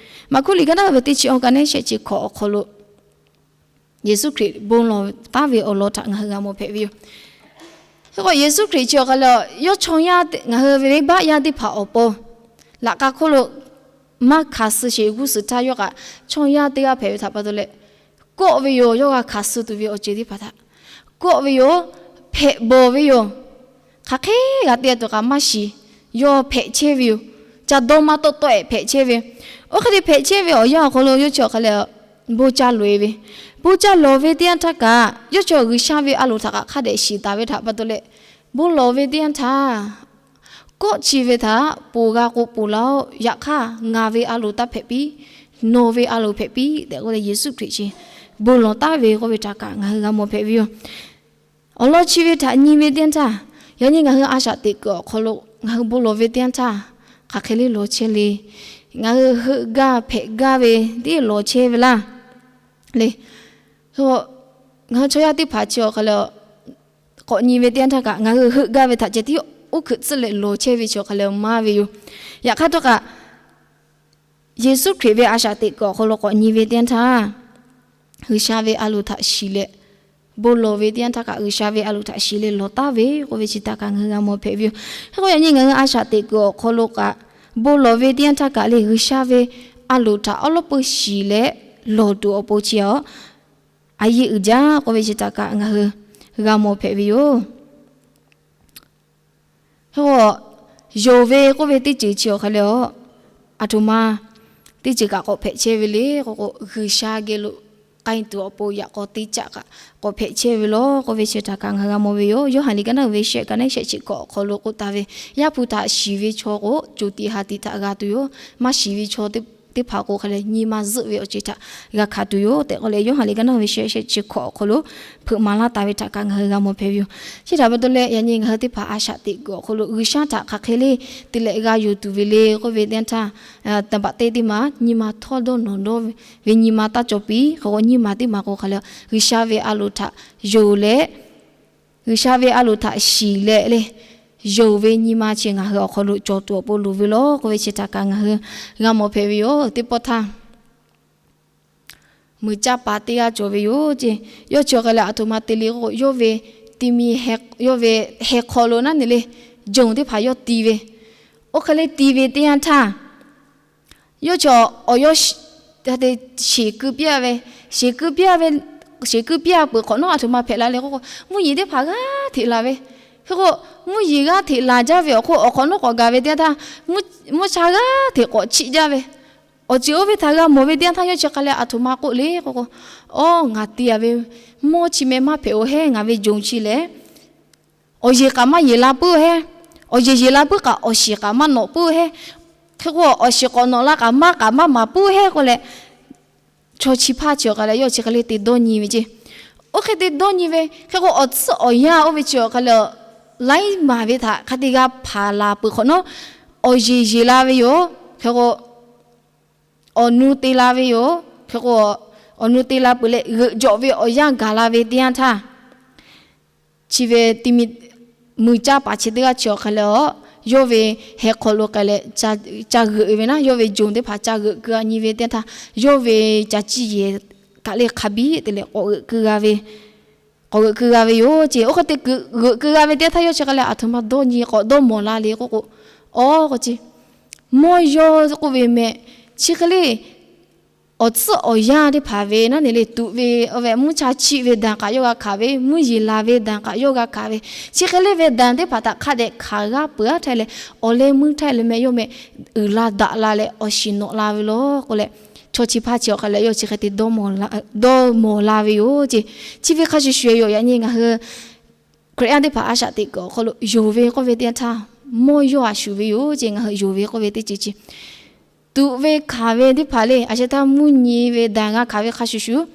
Maˍkuˆ liꞈ ka naˆ ve teˇ chi awˬ ka naˆ shehˆ chi hkawꞈ awˬ hk'aw lo Yeˍsuˆ Hkriꞈ bon lawˬ taˍ ve awˬ lawn htaꞈ ngaˬ hui g'a mawˬ hpehꞈ ve yoˬ. Hk'e k'o, Yeˍsuˆ Hkriꞈ chi awˬ hk'a leh yawˇ chaw yaˇ ngaˬ hui ve venˇbaˆ yaˇ teˇ hpaˍ awˬ pon laꞈ k'a hk'oˆ lo maˇ hkanˍ suh sheˍ g'uˇ suhˍ htaˇ yawˇ kaꞈ chaw yaˇ teˇ g'aˇ hpehꞈ ve htaꞈ pa taw leh, kawˆ ve yoˬ. Yawˇ g'a hkanˍ suh tuˬ ve awˬ ceuˬ teˇ hpaˍ htaꞈ kawˆ ve yoˬ. Hpehꞈ bawˬ ve yoˬ. Hk'aˬ hk'e g'a te tuˬ kaꞈ maˇ shiˍ. Yawˇ hpehꞈ chehˇ ve yoˬ. ca dawˇ maˇ tawˆ tawˆ-ehˍ hpehꞈ chehˇ ve. Oˇ hk'e te hpehꞈ chehˇ ve awˬ yanˇ awˬ hk'aw lo yawˇ chi awˬ hk'a leh, bon ca loꞈ-e ve, bon ca lawˬ ve teˇ yanˇ htaˇ kaꞈ, yawˇ chi G'uiˬsha ve a loˍ htaꞈ kaꞈ hk'a dehꞈ shiˍ taˍ ve htaꞈ pa taw leh, bon lawˬ ve teˇ yanˇ htaˇ, kawˆ chi ve htaꞈ ponˬ g'a k'o ponˬ laˇ-oˆ. Yaꞈ hk'aˇ, ngaˬ ve a loˍ taˇ hpehꞈ piˇ, nawˬ ve a loˍ hpehꞈ piˇ tehꞈ k'oˆ leh, Yeˍsuˆ Hkriꞈ chi bon lawˬ taˍ ve k'oˆ ve htaꞈ kaꞈ ngaˬ hui g'a mawˬ hpehꞈ ve yoˬ. Awˬ lawn chi ve htaꞈ nyi ve teˇ yanˇ htaˇ, yaꞈ nyi ngaˬ hui a shaꞈ teꞈ kuiˬ awˬ hk'aw lo ngaˬ hui bon lawˬ ve teˇ yanˇ htaˇ, hk'aˬ hk'e le lawˬ chehˇ le. Ngaˬ hui heuˆ gaˇ hpehꞈ gaˇ ve teˇ lawˬ chehˇ ve laˇ le. Ngaˬ hui chaw yaˇ teˇ hpaˍ chi awˬ hk'a leh, k'awꞈ nyi ve teˇ yanˇ htaˇ kaꞈ, ngaˬ hui heuˆ gaˇ ve htaꞈ ceh tiˉ oˇ hkui tcuhˉ leh lawˬ chehˇ ve chi awˬ hk'a leh maˇ ve yoˬ. Yaꞈ hk'aˇ htawˇ kaꞈ, Yeˍsuˆ Hkriꞈ ve a shaꞈ teꞈ kuiˬ awˬ hk'aw lo k'awꞈ nyi ve teˇ yanˇ htaˇ, G'uiˬsha ve a loˍ htaꞈ shiˍ leh, bon lawˬ ve teˇ yanˇ htaˇ kaꞈ G'uiˬsha ve a loˍ htaꞈ shiˍ leh lawˬ taˍ ve k'oˆ ve chi htaꞈ kaꞈ ngaˬ hui g'a mawˬ hpehꞈ ve yoˬ. Hk'e k'o yaꞈ nyi ngaˬ hui a shaꞈ teꞈ kuiˬ awˬ hk'aw lo kaꞈ, bon lawˬ ve teˇ yanˇ htaˇ kaꞈ le G'uiˬsha ve a loˍ htaꞈ awˉ lawˉ peuˇ shiˍ leh lawˬ tuˬ awˬ pon chi a, a yeˇ uiˍ jaˇ k'oˆ ve chi htaꞈ kaꞈ ngaˬ hui g'a mawˬ hpehꞈ ve yoˬ. Hk'e k'o, yonˍ ve k'oˆ ve teˇ ceuˬ chi awˬ hk'a leh a, aˬ htoꞈ ma teˇ ceuˬ kaꞈ k'awꞈ hpehꞈ chehˇ ve le k'oˆ k'o, G'uiˬsha geh lo k'ai tuˬ awˬ pon yaꞈ k'aw teˇ caˆ kaꞈ k'awꞈ hpehꞈ chehˇ ve law k'oˆ ve chi htaꞈ kaꞈ ngaˬ hui g'a mawˬ ve yoˬ. Yoˇhanˬ liꞈ ka naˉ uiˍ ve shehˆ, ka naˉ shehˆ chi hkawꞈ awˬ hk'aw lo k'oˆ taˍ ve, Yaˇ hpu htaꞈ shiˍ ve chaw k'o, co tiꞈ ha tiꞈ htaꞈ g'a tuˬ yoˬ. Maˇ shiˍ ve chaw teˇ hpaˍ k'o hk'a leh nyi ma zuhˆ ve awˬ ceuˬ htaꞈ g'a hkanˍ tuˬ yoˬ tehꞈ k'oˆ leh, Yoˇhanˬ liꞈ ka naˉ uiˍ ve shehˆ, shehˆ chi hkawꞈ awˬ hk'aw lo hpeuꞈ maˍ laˇ taˍ ve htaꞈ kaꞈ ngaˬ hui g'a mawˬ hpehꞈ ve yoˬ. Chi htaꞈ pa taw leh yaꞈ nyi ngaˬ hui teˇ hpaˍ a shaꞈ teꞈ kuiˬ awˬ hk'aw lo G'uiˬsha htaꞈ hk'aˬ hk'e le te leh g'a yonˍ tuˬ ve le k'oˆ ve teˇ yanˇ htaˇ, taˍ baꞈ teˇ teˇ maˬ nyi ma htawˇ dawˇ nawˬ dawˇ ve nyi ma taˇ cawˬ piˇ. Hk'e k'o nyi ma teˇ maˬ k'o hk'a leh, G'uiˬsha ve a loˍ htaꞈ yonˍ leh, G'uiˬsha ve a loˍ htaꞈ shiˍ leh le, yonˍ ve nyi ma chi ngaˬ hui awˬ hk'aw lo cawˬ tuˬ awˬ pon loˍ ve law k'oˆ ve chi htaꞈ kaꞈ ngaˬ hui g'a mawˬ hpehꞈ ve yoˬ. Teˇ pawˆ htaˇ, muiˬ caˇ paˍ teˇ g'aˇ cawˬ ve yoˬ ce. Yawˇ chi awˬ hk'a leh aˬ htoꞈ ma te le k'o, yawˇ ve ti mi yawˇ ve heh hk'aw lo naˉ ne le, jonˍ teˇ hpaˍ yawˇ ti ve. Oˇ hk'e le ti ve teˇ yanˇ htaˇ, yawˇ chi awˬ yawˇ te sheˍ keu piˇ-a ve, sheˍ keu piˇ-a ve, sheˍ keu piˇ-a peuˬ hk'awꞈ nawˉ aˬ htoꞈ ma hpehꞈ la le k'o, mvuhˇ yeˬ teˇ hpaˍ g'aˇ hteꞈ laˬ ve. Hk'e k'o, mvuhˇ yeˬ g'aˇ hteꞈ laˬ jaˇ ve awˬ hk'oˆ awˬ hk'awꞈ nawˉ k'awꞈ gaˬ ve teˇ yanˇ htaˇ, mvuhˇ sha g'aˇ hteꞈ k'awꞈ chiˆ jaˇ ve. Awˬ ceuˬ oˇ ve htaꞈ g'a mawˬ ve teˇ yanˇ htaˇ yawˇ chi hk'a leh aˬ htoꞈ ma k'oˆ le k'o k'o, Awˇ, ngaˬ te-a ve mawˇ chi meh maˇ hpehꞈ-oˬ hehˉ. Ngaˬ ve jonˍ chi lehˬ, awˬ yeˬ k'aꞈ maˇ yeˬ la puiˉ hehˉ. Awˬ yeˬ yeˬ la puiˉ k'aꞈ awˬ shiˍ k'aꞈ maˇ nawꞈ puiˉ hehˉ. Hk'e k'o, awˬ shiˍ k'awꞈ nawꞈ la k'aꞈ maˇ k'aꞈ maˇ maˍ puiˉ hehˉ k'oˆ leh, chaw chi hpaˇ chi awˬ hk'a leh yawˇ chi hk'e le te dawˇ nyi ve ce. Oˇ hk'e te dawˇ nyi ve hk'e k'o, awˬ tcuhˉ awˬ yanˇ oˇ ve chi awˬ hk'a leh laiˉ maˬ ve htaꞈ hk'a te g'a hpanˍ laˬ peuˬ hk'awꞈ nawˉ, awˬ yeˬ yeˬ la ve yoˬ. Hk'e k'o, awˬ nu te la ve yoˬ. Hk'e k'o, awˬ nu te la peuˬ leh g'euꞈ jawꞈ ve awˬ yanˇ gaˬ la ve teˇ yanˇ htaˇ, chi ve ti mi muiˬ caˇ paˍ chi teˇ g'aˇ chi awˬ hk'a leh a, yawˇ ve heh hk'aw lo k'ai leh ca g'euꞈ ve naˉ, yawˇ ve jonˍ teˇ hpaˍ ca g'euꞈ keu-a nyi ve teˇ yanˇ htaˇ, yawˇ ve ca ciˇ yehˬ kaꞈ le hk'a biˇ te leh k'awꞈ g'euꞈ keu g'a ve, k'awꞈ g'euꞈ keu g'a ve yoˬ ce. Oˇ hk'e te g'euꞈ keu g'a ve teˇ yanˇ htaˇ yawˇ chi hk'a leh aˬ htoꞈ ma dawˇ nyi k'awꞈ dawˇ mawˬ la le k'oˆ k'o, awˬ k'o ce, mawˇ yawˇ k'oˆ ve meh, chi hk'e le awˬ tcuhˉ awˬ yanˇ teˇ hpaˍ ve naˉ ne le tuꞈ ve, oˇ ve mvuhˇ cha chiˆ ve daꞈ kaꞈ yawˇ g'a hkanˍ ve, mvuhˇ yeˬ laˬ ve daꞈ kaꞈ yawˇ g'a hkanˍ ve, chi hk'e le ve daꞈ teˇ hpaˍ htaꞈ hk'a dehꞈ hkanˍ g'aˇ peuˬ-a htaˇ leh, awˬ leh meuˇ htaˇ leh meh yawˇ meh uiˍ la daꞈ la leh awˬ shiˍ nawꞈ la ve law k'o leh, chaw chi hpaˇ chi awˬ hk'a leh yawˇ chi hk'e te dawˇ mawˬ la ve yoˬ ce. Chi ve hk'a shuˍ shuˍ yoˬ. Yaꞈ nyi ngaˬ hui Hkriꞈ yaˇ teˇ hpaˍ a shaꞈ teꞈ kuiˬ awˬ hk'aw lo yonˍ ve k'oˆ ve teˇ yanˇ htaˇ, mawˇ yawˇ a shuˍ ve yoˬ ce. Ngaˬ hui yonˍ ve k'oˆ ve teˇ ceuˬ ce, tuꞈ ve hkanˍ ve teˇ hpaˍ le, a sheh htaˇ mvuhˇ nyi ve daꞈ g'a hkanˍ ve hk'a shuˍ shuˍ,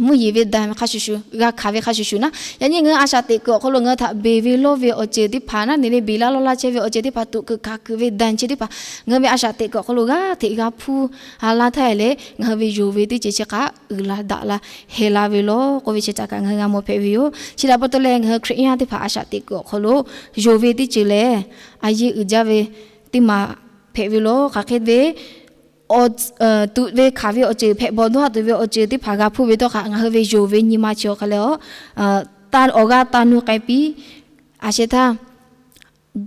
mvuhˇ yeˬ ve daꞈ hk'a shuˍ shuˍ g'a hkanˍ ve hk'a shuˍ shuˍ naˉ, yaꞈ nyi ngaˬ hui a shaꞈ teꞈ kuiˬ awˬ hk'aw lo ngaˬ hui htaꞈ beˬ ve lawˇ ve awˬ ceuˬ teˇ hpaˍ naˉ ne le, beˬ laˇ lawˇ laˇ chehˇ ve awˬ ceuˬ teˇ hpaˍ, tuꞈ kuiˬ hkanˍ kuiˬ ve daꞈ chi teˇ hpaˍ, ngaˬ hui ve a shaꞈ teꞈ kuiˬ awˬ hk'aw lo g'aˇ hteꞈ g'a hpuˇ a laˇ htaˇ leh, ngaˬ hui ve yonˍ ve teˇ ceuˬ chi hk'aꞈ uiˍ la daꞈ la heh la ve law k'oˆ ve chi htaꞈ kaꞈ ngaˬ hui g'a mawˬ hpehꞈ ve yoˬ. Chi htaꞈ pa taw leh ngaˬ hui Hkriꞈ yaˇ teˇ hpaˍ a shaꞈ teꞈ kuiˬ awˬ hk'aw lo yonˍ ve teˇ ceuˬ lehˬ, a yeˇ uiˍ jaˇ ve teˇ maˬ hpehꞈ ve law. Hk'aˬ hk'e ve tuꞈ ve hkanˍ ve awˬ ceuˬ, hpehꞈ bawˬ dawˇ haˆ tuˬ ve awˬ ceuˬ teˇ hpaˍ g'a hpuˇ ve htawˇ kaꞈ, ngaˬ hui ve yonˍ ve nyi ma chi awˬ hk'a leh a, awˬ g'aˇ taˇ nuˇ k'ai piˇ. A sheh htaˇ,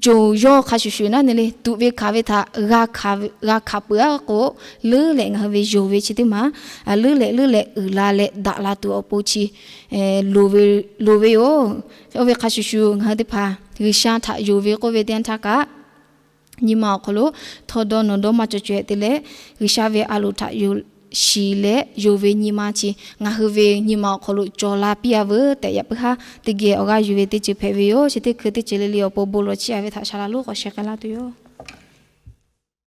jonˍ yawˇ hk'a shuˍ shuˍ naˉ ne le, tuꞈ ve hkanˍ ve htaꞈ g'a hkanˍ peuˬ-a k'o, leuˉ leh ngaˬ hui ve yonˍ ve chi teˇ maˬ leuˉ leh leuˉ leh uiˍ la leh daꞈ la tuˬ awˬ pon chi loˍ ve yoˬ. Oˇ ve hk'a shuˍ shuˍ ngaˬ hui teˇ hpaˍ G'uiˬsha htaꞈ yonˍ ve k'oˆ ve teˇ yanˇ htaˇ kaꞈ, nyi ma awˬ hk'aw lo htawˇ dawˇ nawˬ dawˇ maˇ cawˬ caweh te leh, G'uiˬsha ve a loˍ htaꞈ yonˍ shiˍ leh yonˍ ve nyi ma chi ngaˬ hui ve nyi ma awˬ hk'aw lo cawˬ la piˇ-a veuˬ tehꞈ, yaꞈ puiˉ haˉ teˇ geh awˬ g'aˇ yuˬ ve teˇ ceuˬ hpehꞈ ve yoˬ. Chi teˇ hkui teˇ ceuˬ le le awˬ pon bon lawˬ chiˇ-a ve htaꞈ shaˍ laꞈ lonˉ k'awꞈ sheh k'ai laˇ tuˬ yoˬ.